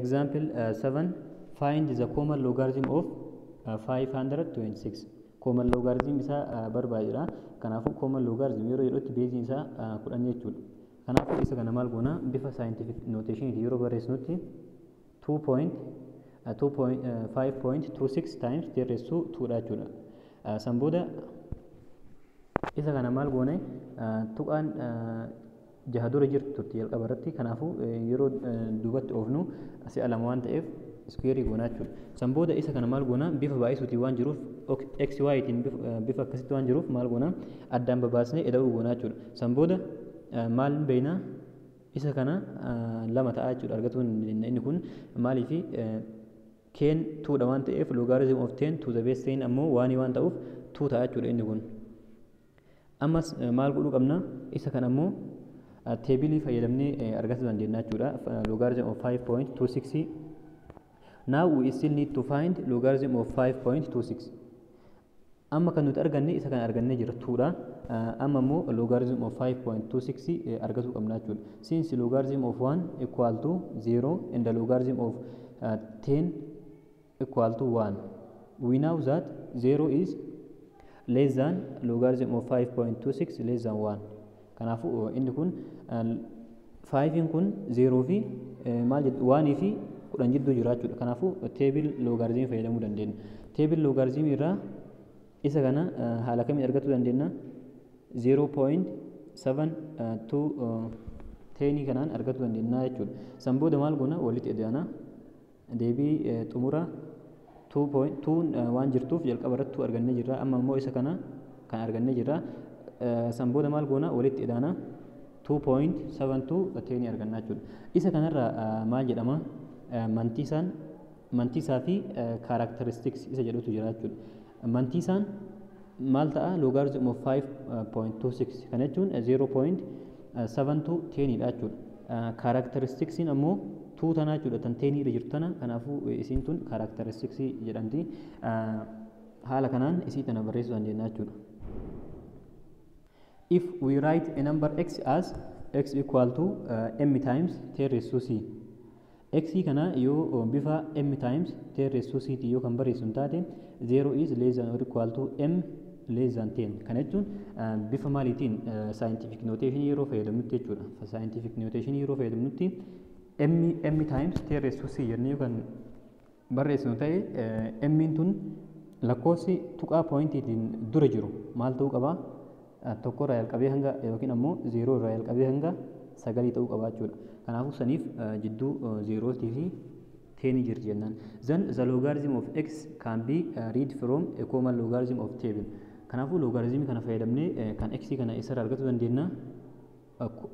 Example 7. Find the common logarithm of 526. Common logarithm isaa barbaadudha. Kanaafuu common logarithm yeroo jedhutti beeziin isaa 10 jechuudha. Kanaafuu isa kana maal goona? Bifa scientific notation yeroo barreessinutti 2.5.26 times 10 raised to 2 dha jechuudha. San booda isa kana maal goone? Tuqaan jaha dura jirtu turte jalqaba irratti. Kanaafuu yeroo duubatti oofnu si'a lama waan ta'eef square goonaa jechuudha. San booda isa kana maal goona? Bifa baay'isuutiin waan jiruuf, x y tiin bifa akkasitti waan jiruuf, maal goona? Addaan babaasnee ida'uu goonaa jechuudha. San booda maal beekna? Isa kana lama ta'a jechuudha argatuu inni kun. Maaliifi? K'n twodha waan ta'eef, logarithm of 10 to the base 10 ammoo one waan ta'uuf 2 ta'a jechuudha inni kun. Ammas maal godhuu qabna? Isa kana ammoo table fayyadamnee argachuu dandeenya jechuudha. Logarithm of 5.26. Now we still need to find logarithm of 5.26. Amma kan nuti arganne isa kan argannee jira, twodha. Amma immoo logarithm of 5.26 argachuu qabna jechuudha. Since logarithm of 1 equal to 0 and the logarithm of 10 equal to 1. We know that 0 is less than logarithm of 5.26 less than 1. Kanaafuu inni kun 5 kun 0 fi maal jedhu 1 fi 10 jidduu jira jechuudha. Kanaafuu table logarithm fayyadamuu dandeenya. Table logarithm irraa isa kana haala kamiin argachuu dandeenya? 0.72 10 kanaan argachuu dandeenya jechuudha. San booda maal goona? Walitti ida'ana. Deebii xumura 2.2 waan jirtuuf jalqaba irratti argannee jirra. Amma immoo isa kana kan argannee jirra. San booda maal goona? Walitti ida'ana. 2.72 10 arganna jechuudha. Isa kanarraa maal jedhama? Mantissaan, mantissa fi characteristics isa jedhutu jira jechuudha. Mantissaan maal ta'a? Logarithm of 5.26 kana jechuun 0.72 10 dha jechuudha. Characteristicsiin ammoo 2 tana jechuudha, tan 10 irra jirtu tana. Kanaafuu isiin tun characteristics jedhamti. Haala kanaan isii tana barreessuu dandeenya jechuudha. If we write a number x as x equal to m times 10 raised to c, x kana yoo bifa m times 10 raised to c yoo kan barreessu taate, 0 is less than or equal to m less than 10. Kana jechuun bifa maaliitiin? Scientific notation yeroo fayyadamnutti jechuudha. Scientific notation yeroo fayyadamnutti m times 10 raised to c jennee yoo kan barreessinu ta'e, m tun lakkoofsi tuqaa pointiitiin dura jiru maal ta'uu qaba? Tokko irraa jalqabee hanga yookiin ammoo zeeroo irraa jalqabee hanga sagalii ta'uu qaba jechuudha. Kanaafuu saniif jidduu zeerootii fi tenii jirti jennaan. Then the logarithm of x can be read from a common logarithm of table. Kanaafuu logaritmii kana fayyadamnee kan x kana isarraa argachuu dandeenya.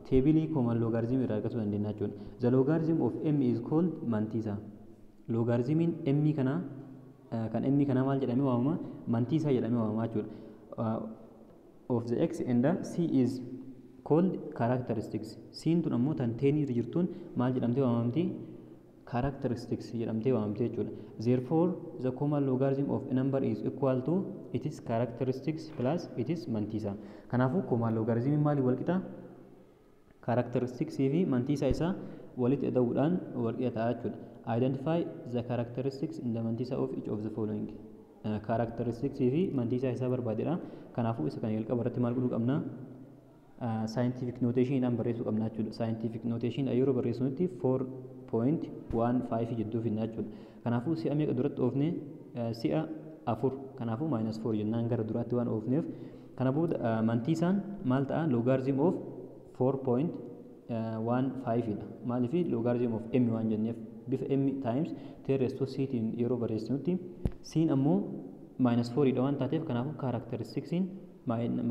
Tableii common logarithm irraa argachuu dandeenya jechuudha. The logarithm of m is called mantissa. Logarithmiin m kana kan m kana maal jedhamee waamama? Mantissa jedhamee waamama jechuudha. Of the x and the c is called characteristics. C'n tun ammoo tan tenii irra jirtuun maal jedhamtee waamamti? Characteristics jedhamtee waamamti jechuudha. Therefore, the common logarithm of a number is equal to its characteristics plus its mantissa. Kanaafuu common logarithm maali wal qixa? Characteristics fi mantissa isaa walitti ida'uudhaan wal qixa ta'a jechuudha. Identify the characteristics in the mantissa of each of the following. Characteristics fi mantissa isaa barbaadedha. Kanaafuu isa kana jalqaba irratti maal godhuu qabna? Scientific notation barreessuu qabna jechuudha. Scientific notation yeroo barreessinutti 4.15 jidduu finna jechuudha. Kanaafuu si'a meeqa duratti oofne? Si'a afur. Kanaafuu minus 4 jennaan, gara duraatti waan oofneef. Kana booda mantissaan maal ta'a? Logarithm of 4.15 dha. Maaliif? Logarithm of m waan jenneef, bifa m times 10 raised to c tiin yeroo barreessinutti, c'n ammoo minus 4 dha waan taateef, kanaafuu characteristicsiin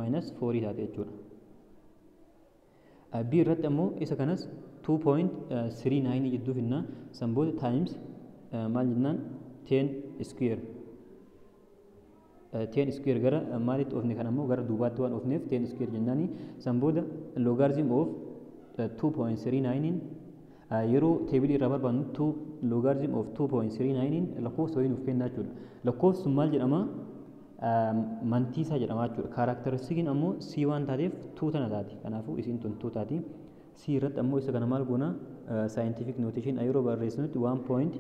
minus 4 taate jechuudha. B irratti ammoo isa kanas 2.39 jidduu finna. San booda times maal jennaan? 10 square. 10 square gara maalitti oofne? Kan ammoo gara duubaatti waan oofneef 10 square jennaani. San booda logarithm of 2.39 yeroo tableii irraa barbaadnu, 2 logarithm of 2.39 lakkoofsa wayii nuuf kenna jechuudha. Lakkoofsi sun maal jedhama? Mantissa jedhama jechuudha. Characteristiciin ammoo c waan taateef 2 tana taati. Kanaafuu isiin tun 2 taati. C irratti ammoo isa kana maal goona? Scientific notation yeroo barreessinutti 1 point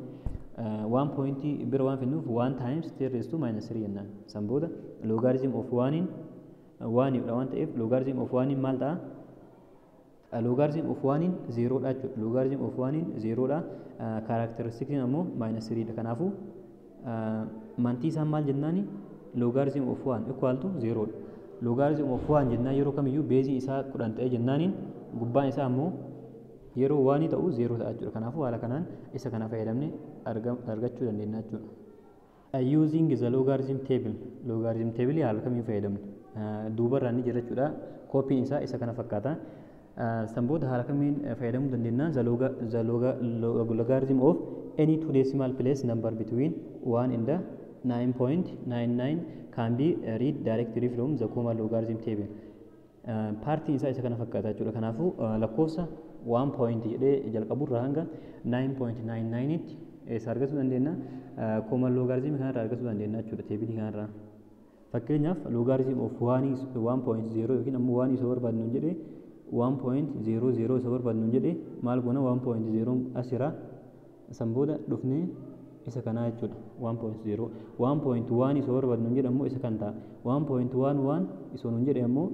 1 point bira waan finnuuf 1 times 10 raised to minus 3 jennaan. San booda logarithm of 1 1 dha waan ta'eef, logarithm of 1 maal ta'a? Logarithm of 1 0 dha jechuudha. Logarithm of 1 0 dha. Characteristiciin ammoo minus 3 dha. Kanaafuu mantissaan maal jennaani? Logarithm of 1 equal to 0 dha. Logarithm of 1 jennaan yeroo kamiyyuu baseii isaa 10 ta'e jennaaniin, gubbaan isaa ammoo yeroo one ta'u 0 ta'a jechuudha. Kanaafuu haala kanaan isa kana fayyadamne argachuu dandeenya jechuudha. Using the logarithm table. Logarithm table haala kamiin fayyadamna? Duubarraan ni jira jechuudha. Kooppiin isaa isa kana fakkaata. San booda haala kamiin fayyadamuu dandeenya? The logarithm of any two decimal place number between 1 and the 9.99 can be read directly from the common logarithm table. Partiin isaa isa kana fakkaata jechuudha. Kanaafuu lakkoofsa 1 point jedhee jalqaburraa hanga 9.99 tti eessa argachuu dandeenya? Common logarithm kanarraa argachuu dandeenya jechuudha, tableii kanarraa. Fakkeenyaaf logarithm of 1.0 yookiin ammoo 1 isa barbaadnu jedhee, 1.00 isa barbaadnu jedhee, maal goona? 1.0 as jira. San booda dhufnee isa kanaa jechuudha. 1.0 1.1 isoo barbaadnu jedhe ammoo isa kan ta'a. 1.11 isoo nuun jedhe ammoo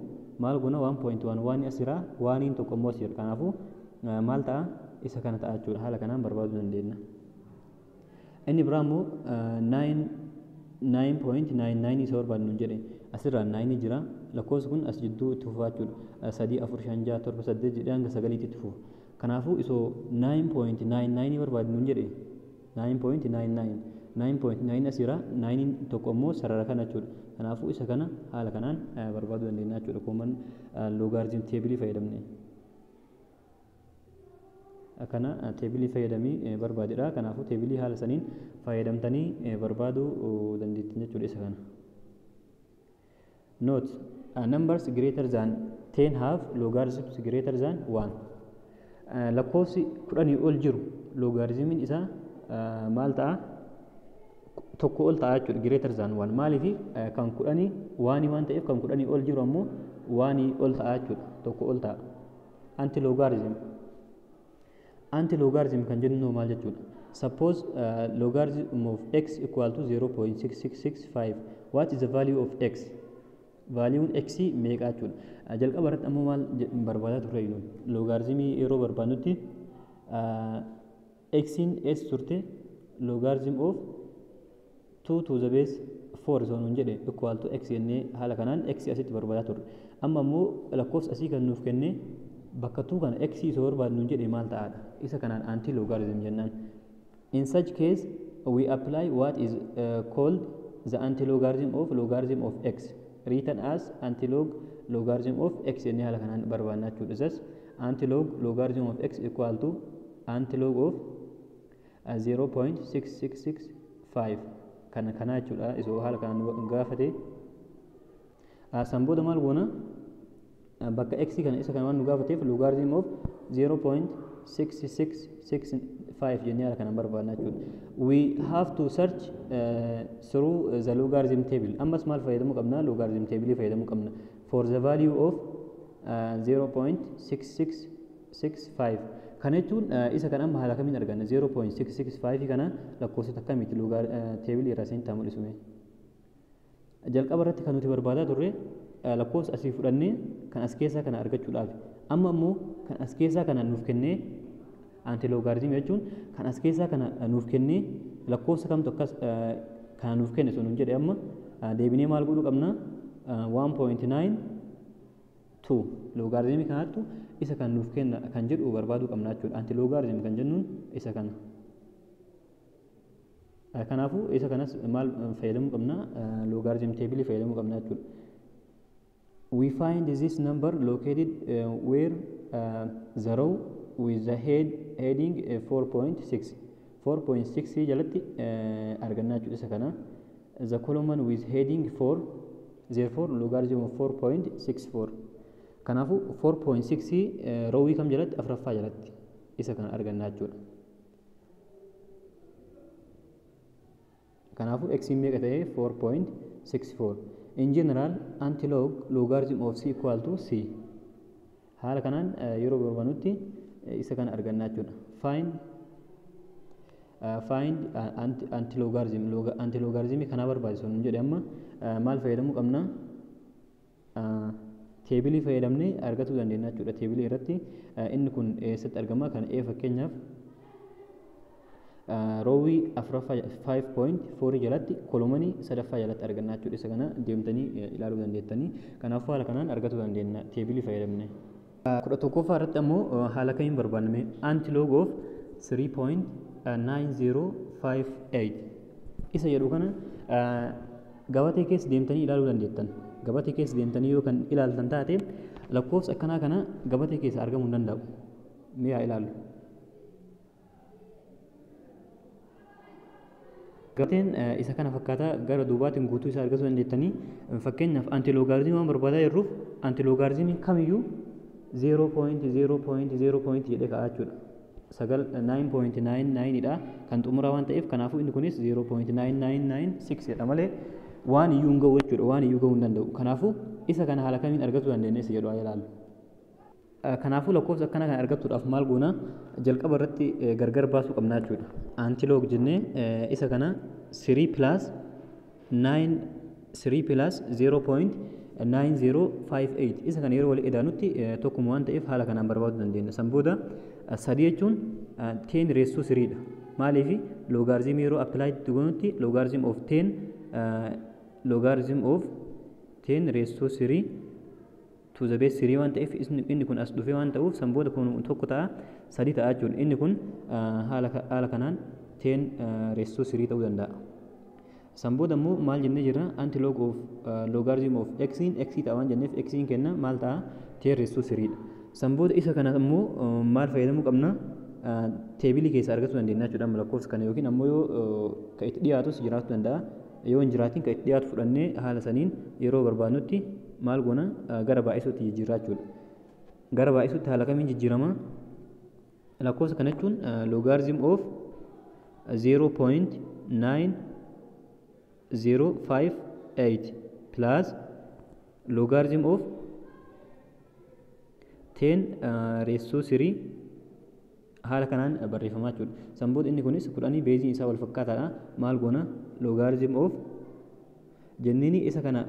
maal goona? 1.11 as jira, waaniin tokko ammoo as jira. Kanaafuu maal ta'a? Isa kana ta'a jechuudha. Haala kanaan barbaaduu dandeenya. Inni biraa immoo 9.99 isa barbaadnu jedhe asirraa 9 jira. Lakkoofsi kun as jidduu itti fufaa jechuudha. 3 4 5 6 7 8 jedhee hanga 9tti itti fufa. Kanaafuu isoo 9.99 barbaadnu jedhe 9.99 9.9 as jira, 9 tokko immoo sarara kana jechuudha. Kanaafuu isa kana haala kanaan barbaaduu dandeenya jechuudha. Common logarithm table fayyadamne. Kana teebilii fayyadamii barbaadedha. Kanaafuu teebilii haala saniin fayyadamtanii barbaaduu dandeettan jechuudha isa kana. Note, numbers greater than 10 have logarithms greater than 1. Lakkoofsi 10 ol jiru logaritmiin isaa maal ta'a? Tokko ol ta'a jechuudha. Greater than 1. Maaliif? Kan 10 waanii waan ta'eef kan 10 ol jiru ammoo waanii ol ta'a jechuudha. Tokko ol ta'a. Anti logarithm. Anti logarithm kan jennu maal jechuudha? Suppose logarithm of x equal to 0.6665. What is the value of x? Valuun x meeqa jechuudha. Jalqaba irratti ammoo maal barbaadaa turre? Logaritmii yeroo barbaadnutti x'n s turte, logarithm of 2 to the base 4 osoo nuun jedhe equal to x jennee haala kanaan x asitti barbaadaa turre. Amma ammoo lakkoofsa asii kan nuuf kenne bakka 2 kana x isoo barbaadnu nuun jedhe maal ta'aadha? Isa kanaan anti logarithm jennaan. In such case we apply what is called the anti-logarithm of logarithm of x, written as antilog logarithm of x jennee haala kanaan barbaadna jechuudha. Thus antilog logarithm of x equal to antilog of 0.6665 kana kana jechuudha. Isoo haala kanaan gaafate san booda maal goona? Bakka x kana isa kana waan nu gaafateef logarithm of 0.6665 jennee haala kanaan barbaadna jechuudha. We have to search through the logarithm table. Ammas maal fayyadamuu qabna? Logarithm table fayyadamuu qabna. For the value of 0.6665. Kana jechuun isa kan amma haala kamiin arganna? 0.665 kana lakkoofsota akkamiiti teebilii irraa isinitti haa mul'isu. Jalqaba irratti kan nuti barbaadaa turre lakkoofsa asii fudhannee kan as keessaa kana argachuudhaaf. Amma ammoo kan as keessaa kana nuuf kennee, antiloogaaritimii jechuun kan as keessaa kana nuuf kennee lakkoofsa kamtu akkas kana nuuf kenne sun jedhe, amma deebinee maal godhuu qabna? 1.92 loogaarizimii kanattu isa kan nuuf kenna kan jedhu barbaaduu qabna jechuudha. Antiloogaaritim kan jennuun isa kana. Kanaafuu isa kanas maal fayyadamuu qabna? Logarithm teebilii fayyadamuu qabna jechuudha. We find this number located where the row with the heading 4.6 4.6 jalatti argannaa jechuudha isa kana. The column with heading 4, therefore logarithm of 4.64. Kanaafuu 4.6 rowii kam jalatti? Afuraffaa jalatti isa kana argannaa jechuudha. Kanaafuu x meeqa ta'e? 4.64. In general, antilog logarithm of c equal to c. Haala kanaan yeroo barbaadnutti isa kana argannaa jechuudha. Find antilogarithm. Antilogaritmii kanaa barbaachisu nun jedhe, amma maal fayyadamuu qabna? Teebilii fayyadamnee argachuu dandeenya jechuudha. Teebilii irratti inni kun eessatti argama? Kan e fakkeenyaaf roowwii afuraffaa 5.4 jalatti kolomanii sadaffaa jalatti arganna jechuudha. Isa kana deemtanii ilaaluu dandeettanii. Kanaafuu haala kanaan argachuu dandeenya teebilii fayyadamne. 11ffaa irratti ammoo haala kamiin barbaanname? Antilog of 3.9058 isa jedhu kana gabatee keessa deemtanii ilaaluu dandeettan. Gabatee keessa deemtanii yoo kan ilaaltan taate lakkoofsa akkanaa kana gabatee keessa argamuu hin danda'u. Mee haa ilaallu. Gabateen isa kana fakkaataa gara duubaatiin guutuu isaa argachuu dandeettanii. Fakkeenyaaf antiloogaaritimii waan barbaadaa jirruuf antiloogaaritimii kamiyyuu 0.0.0 jedhee ka'a jechuudha. Sagal 9.99 dha kan xumuraa waan ta'eef, kanaafuu inni kunis 0.9996 jedha malee waan iyyuu hin ga'u jechuudha, waan iyyuu ga'uu hin danda'u. Kanaafuu isa kana haala kamiin argachuu dandeenya isa jedhu haa ilaallu. Kanaafuu lakkoofsa akkana kana argachuudhaaf maal goona? Jalqaba irratti gargar baasuu qabna jechuudha. Antilog jennee isa kana 3 plus 9, 3 plus 0.9058, isa kana yeroo wal idaanutti tokkuma waan ta'eef haala kanaan barbaaduu dandeenya. San booda sadii jechuun 10 raised to 3 dha. Maaliif? Logarithm yeroo apply itti goonutti logarithm of 10 raised to 3 to the base 3 waan ta'eef, inni kun as dhufee waan ta'uuf, san booda kun tokko ta'a, sadii ta'a jechuudha. Inni kun haala kanaan 10 raised to 3 ta'uu danda'a. San booda immoo maal jennee jirra? Antilog of logarithm of x in x ta'a waan jenneef, x in kenna maal ta'a? 10 raised to 3 dha. San booda isa kana immoo maal fayyadamuu qabna? Table keessaa argachuu dandeenya jechuudha lakkoofsa kana, yookiin ammoo yoo ka itti dhiyaatus jiraachuu danda'a. Yoo hin jiraatin, ka itti dhiyaatu fudhannee haala saniin yeroo barbaadnutti maal goona? Gara baay'isuutti jijjiirraa jechuudha. Gara baay'isuutti haala kamiin jijjiirama? Lakkoofsa kana jechuun logarithm of 0.9058 plus logarithm of 10 raised to 3 haala kanaan barreeffamaa jechuudha. San booda inni kunis 10, baseiin isaa wal fakkaataadha. Maal goona? Logarithm of jenniini isa kana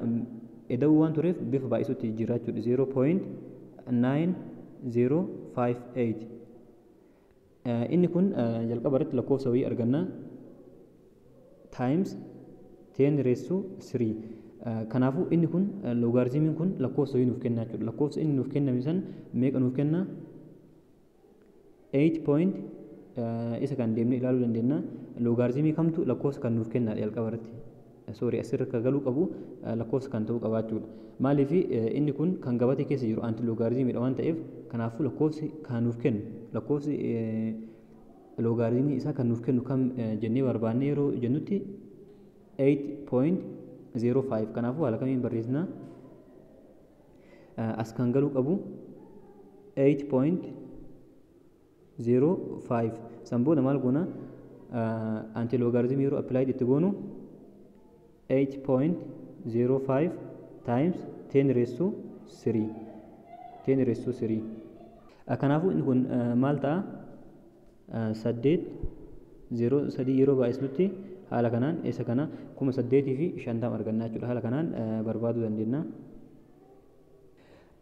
eda'uu waan tureef bifa baay'isuutti jijjiirraa jechuudha. 0.9058, inni kun jalqaba irratti lakkoofsa wayii arganna, times 10 raised to 3. Kanaafuu inni kun, logarithmiin kun lakkoofsa wayii nuuf kenna jechuudha. Lakkoofsa inni nuuf kenname san meeqa nuuf kenna? 8 point isa kan deemnee ilaaluu dandeenya. Logarithmii kamtu lakkoofsa kan nuuf kenna jalqaba irratti? Sorry, asirra kan galuu qabu lakkoofsa kan ta'uu qaba jechuudha. Maaliif? Inni kun kan gabatee keessa jiru anti logarithmiidha waan ta'eef, kanaafuu lakkoofsi kan nuuf kennu, lakkoofsi logarithmii isaa kan nuuf kennu kam jennee barbaanne yeroo jennutti 8.05. Kanaafuu haala kamiin barreessina? As kan galuu qabu 8.05. San booda maal goona? Anti logarithmii yeroo applied itti goonu 8.05 times 10 raised to 3, 10 raised to 3. Kanaafuu inni kun maal ta'a? 8 0 3 yeroo baay'isnutti haala kanaan isa kana 8050 argannaa jechuudha. Haala kanaan barbaaduu dandeenya.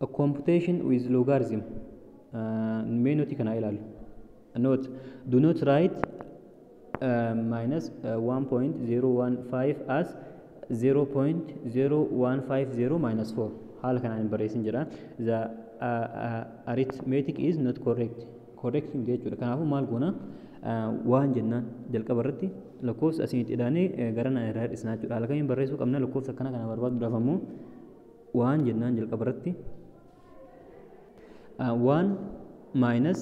A computation with logarithm. Mee nuti kana ilaalu. Note: do not write minus 1.015 as 0.0150 minus 4. Haala kanaan hin barreessin jedha. The arithmetic is not correct. Correct miti jechuudha. Kanaafuu maal goona? Waan jennaan jalqaba irratti lakkoofsa asiin itti idaanee gara naan irraa hir'isnaa jechuudha. Haala kamiin barreessuu qabna lakkoofsa akkana kana barbaaduudhaaf ammoo? Waan jennaan jalqaba irratti 1 minus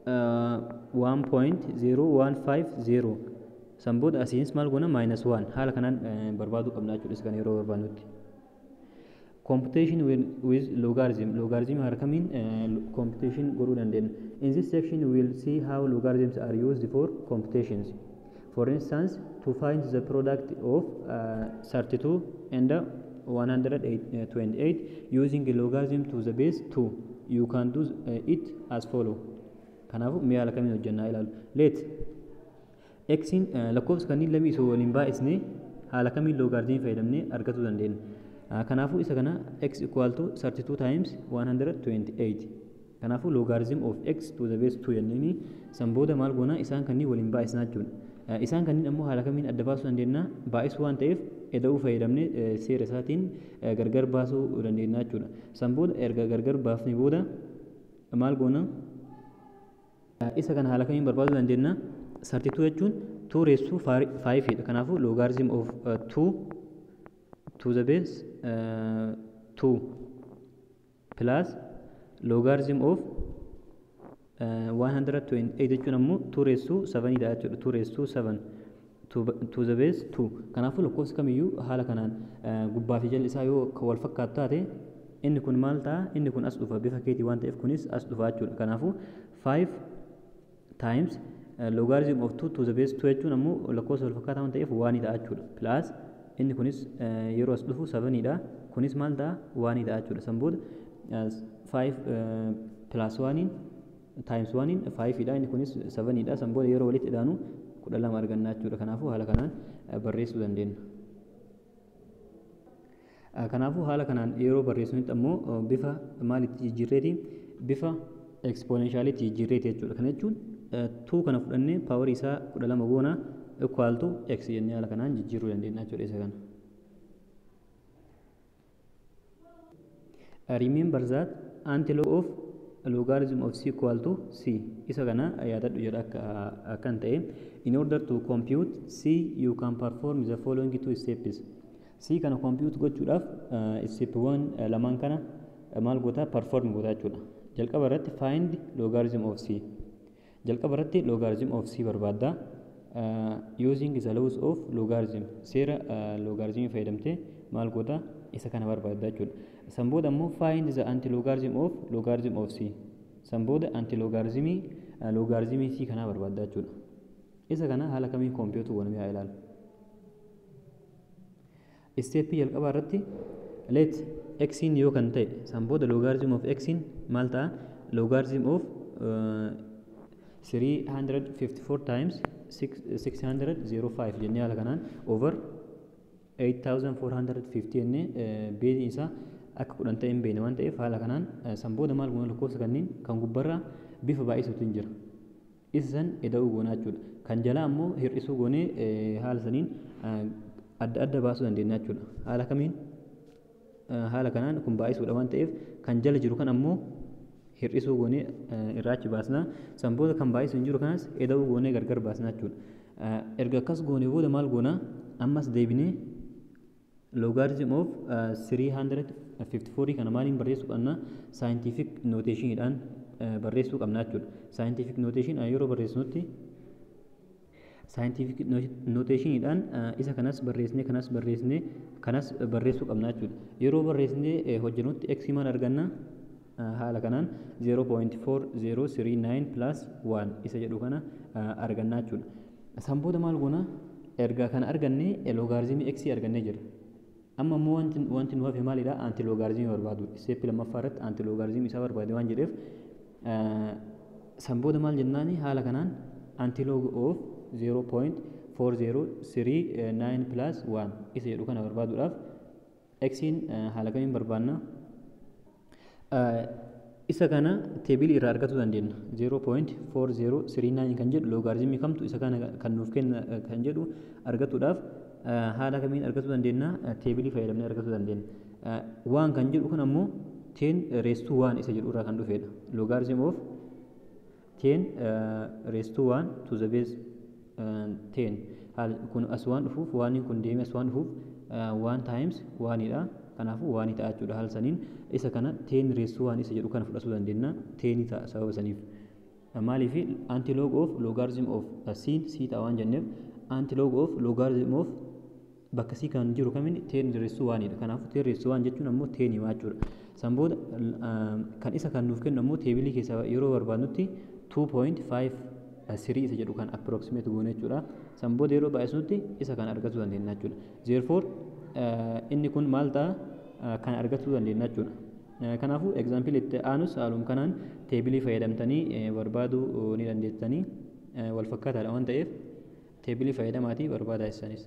1.0150. San booda asiinis maal goona? Minus 1. Haala kanaan barbaaduu qabna jechuudha isa kana yeroo barbaadnutti. Computation with logarithm. Logarithm haala kamiin computation godhuu dandeenya? In this section, we will see how logarithms are used for computations. For instance, to find the product of 32 and 128 using a logarithm to the base 2, you can do it as follow. Kanaafuu mee haala kamiin hojjannaa ilaalu. Let xin, lakkoofsa kanneen lamii osoo waliin baay'isnee haala kamiin logarithm fayyadamnee argachuu dandeenya? Kanaafuu isa kana x equal to 32 times 128. Kanaafuu logarithm of x to the base 2 jenneeni san booda maal goona? Isaan kanneen waliin baay'isnaa jechuudha. Isaan kanneen ammoo haala kamiin adda baasuu dandeenya? Baay'isuu waan ta'eef eda'uu fayyadamnee seera isaatiin gargar baasuu dandeenya jechuudha. San booda erga gargar baafnee booda maal goona? Isa kana haala kamiin barbaaduu dandeenya? 32 jechuun 2 raised to 5 dha. Kanaafuu logarithm of 2 to the base 2 plus logarithm of 128 jechuun ammoo 2 raised to 7 dha jechuudha. 2 raised to 7 to the base 2. Kanaafuu lakkoofsi kamiyyuu haala kanaan gubbaa fi jalli isaa yoo wal fakkaatu taate, inni kun maal ta'a? Inni kun as dhufa bifa keetii waan ta'eef, kunis as dhufa jechuudha. Kanaafuu 5 times logarithm of 2 to the base 2 jechuun ammoo lakkoofsa wal fakkaataa waan ta'eef 1 ta'a jechuudha. Plus inni kunis yeroo as dhufu 7 dha. Kunis maal ta'a? 1 ta'a jechuudha. San booda 5 plus 1 times 1 5 dha, inni kunis 7 dha. San booda yeroo walitti idaanu 12 arganna jechuudha. Kanaafuu haala kanaan barreessuu dandeenya. Kanaafuu haala kanaan yeroo barreessinitti ammoo bifa maalitti jijjiirreeti? Bifa exponentialitti jijjiirreeti jechuudha. Kana jechuun 2 kana fudhannee paawarii isaa 12 goona equal to x jennee haala kanaan jijjiiruu dandeenya jechuudha isa kana. Remember that antilog of logarithm of c equal to c, isa kana yaadadhu jedha akkan ta'e. In order to compute c you can perform the following two steps. C kana compute gochuudhaaf step 1 lamaan kana maal goota perform goota jechuudha. Jalqaba irratti find logarithm of c, jalqaba irratti logarithm of c barbaadda using the laws of logarithm, seera logaritmii fayyadamtee maal goota isa kana barbaadda jechuudha. San booda ammoo find the antilogarithm of logarithm of c, san booda antilogaritmii logaritmii c kanaa barbaadda jechuudha. Isa kana haala kamiin compute goonee haa ilaalu. Step jalqabaa irratti let x yoo kan ta'e san booda logarithm of x maal ta'a? Logarithm of 354 times 605 jennee haala kanaan over 8450 jennee beezii isaa akka 10 ta'e hin beekne waan ta'eef haala kanaan san booda maal goona lakkoofsa kanneen kan gubbarraa bifa baay'isuutu hin jira. Isa san ida'uu goonaa jechuudha. Kan jalaa ammoo hir'isuu goonee haala saniin adda adda baasuu dandeenya jechuudha. Haala kamiin? Haala kanaan kun baay'isuudha waan ta'eef kan jala jiru kan ammoo hir'isuu goonee irraa achi baasna. San booda kan baay'isu hin jiru kanas ida'uu goonee gargar baasna jechuudha. Erga akkas goonee booda maal goona? Ammas deebinee logarithm of 354 kana maaliin barreessuu qabna? Scientific notationidhaan barreessuu qabna jechuudha. Scientific notation yeroo barreessinutti scientific notationidhaan isa kanas barreessinee kanas barreessinee kanas barreessuu qabna jechuudha. Yeroo barreessinee hojjennutti x maal arganna? Haala kanaan 0.4039 plus 1 isa jedhu kana arganna jechuudha. San booda maal goona? Erga kana arganne logaritmii x argannee jira. Amma immoo wanti nu hafe maalidha? Antilogaritmii barbaadu. Step lammaffaa irratti antilogaritmii isaa barbaade waan jedheef san booda maal jennaani haala kanaan antilog of 0.4039 plus 1 isa jedhu kana barbaaduudhaaf x'n haala kamiin barbaanna? Isa kana teebilii irraa argachuu dandeenya. 0.4039 kan jedhu logaritmii kamtu isa kana kan nuuf kenna kan jedhu argachuudhaaf haala kamiin argachuu dandeenya? Teebilii fayyadamnee argachuu dandeenya. Waan kan jedhu kun ammoo 10 raised to 1 isa jedhu irraa kan dhufedha. Logarithm of 10 raised to 1 to the base 10. Kun as waan dhufuuf waan kun deemee as waan dhufuuf 1 times 1 dha. Kanaafuu 1 ta'a jechuudha. Haala saniin isa kana 10 raised to 1 isa jedhu kana fudhachuu dandeenya. 10 ta'a sababa saniif. Maaliif antilog of logarithm of c c ta'a waan jenneef antilog of logarithm of bakka c kan jiru kamiin 10 raised to 1 dha. Kanaafuu 10 raised to 1 jechuun ammoo 10 jechuudha. San booda kan isa kan nuuf kennu ammoo teebilii keessa yeroo barbaadnutti 2.53 isa jedhu kan approximate goone jechuudha. San booda yeroo baay'isnutti isa kan argachuu dandeenya jechuudha. Therefore inni kun maal ta'a? Kan argachuu dandeenya jechuudha. Kanaafuu example itti aanus haaluma kanaan teebilii fayyadamtanii barbaaduu ni dandeettanii wal fakkaataadha waan ta'eef teebilii fayyadamaatii barbaadaa isanis.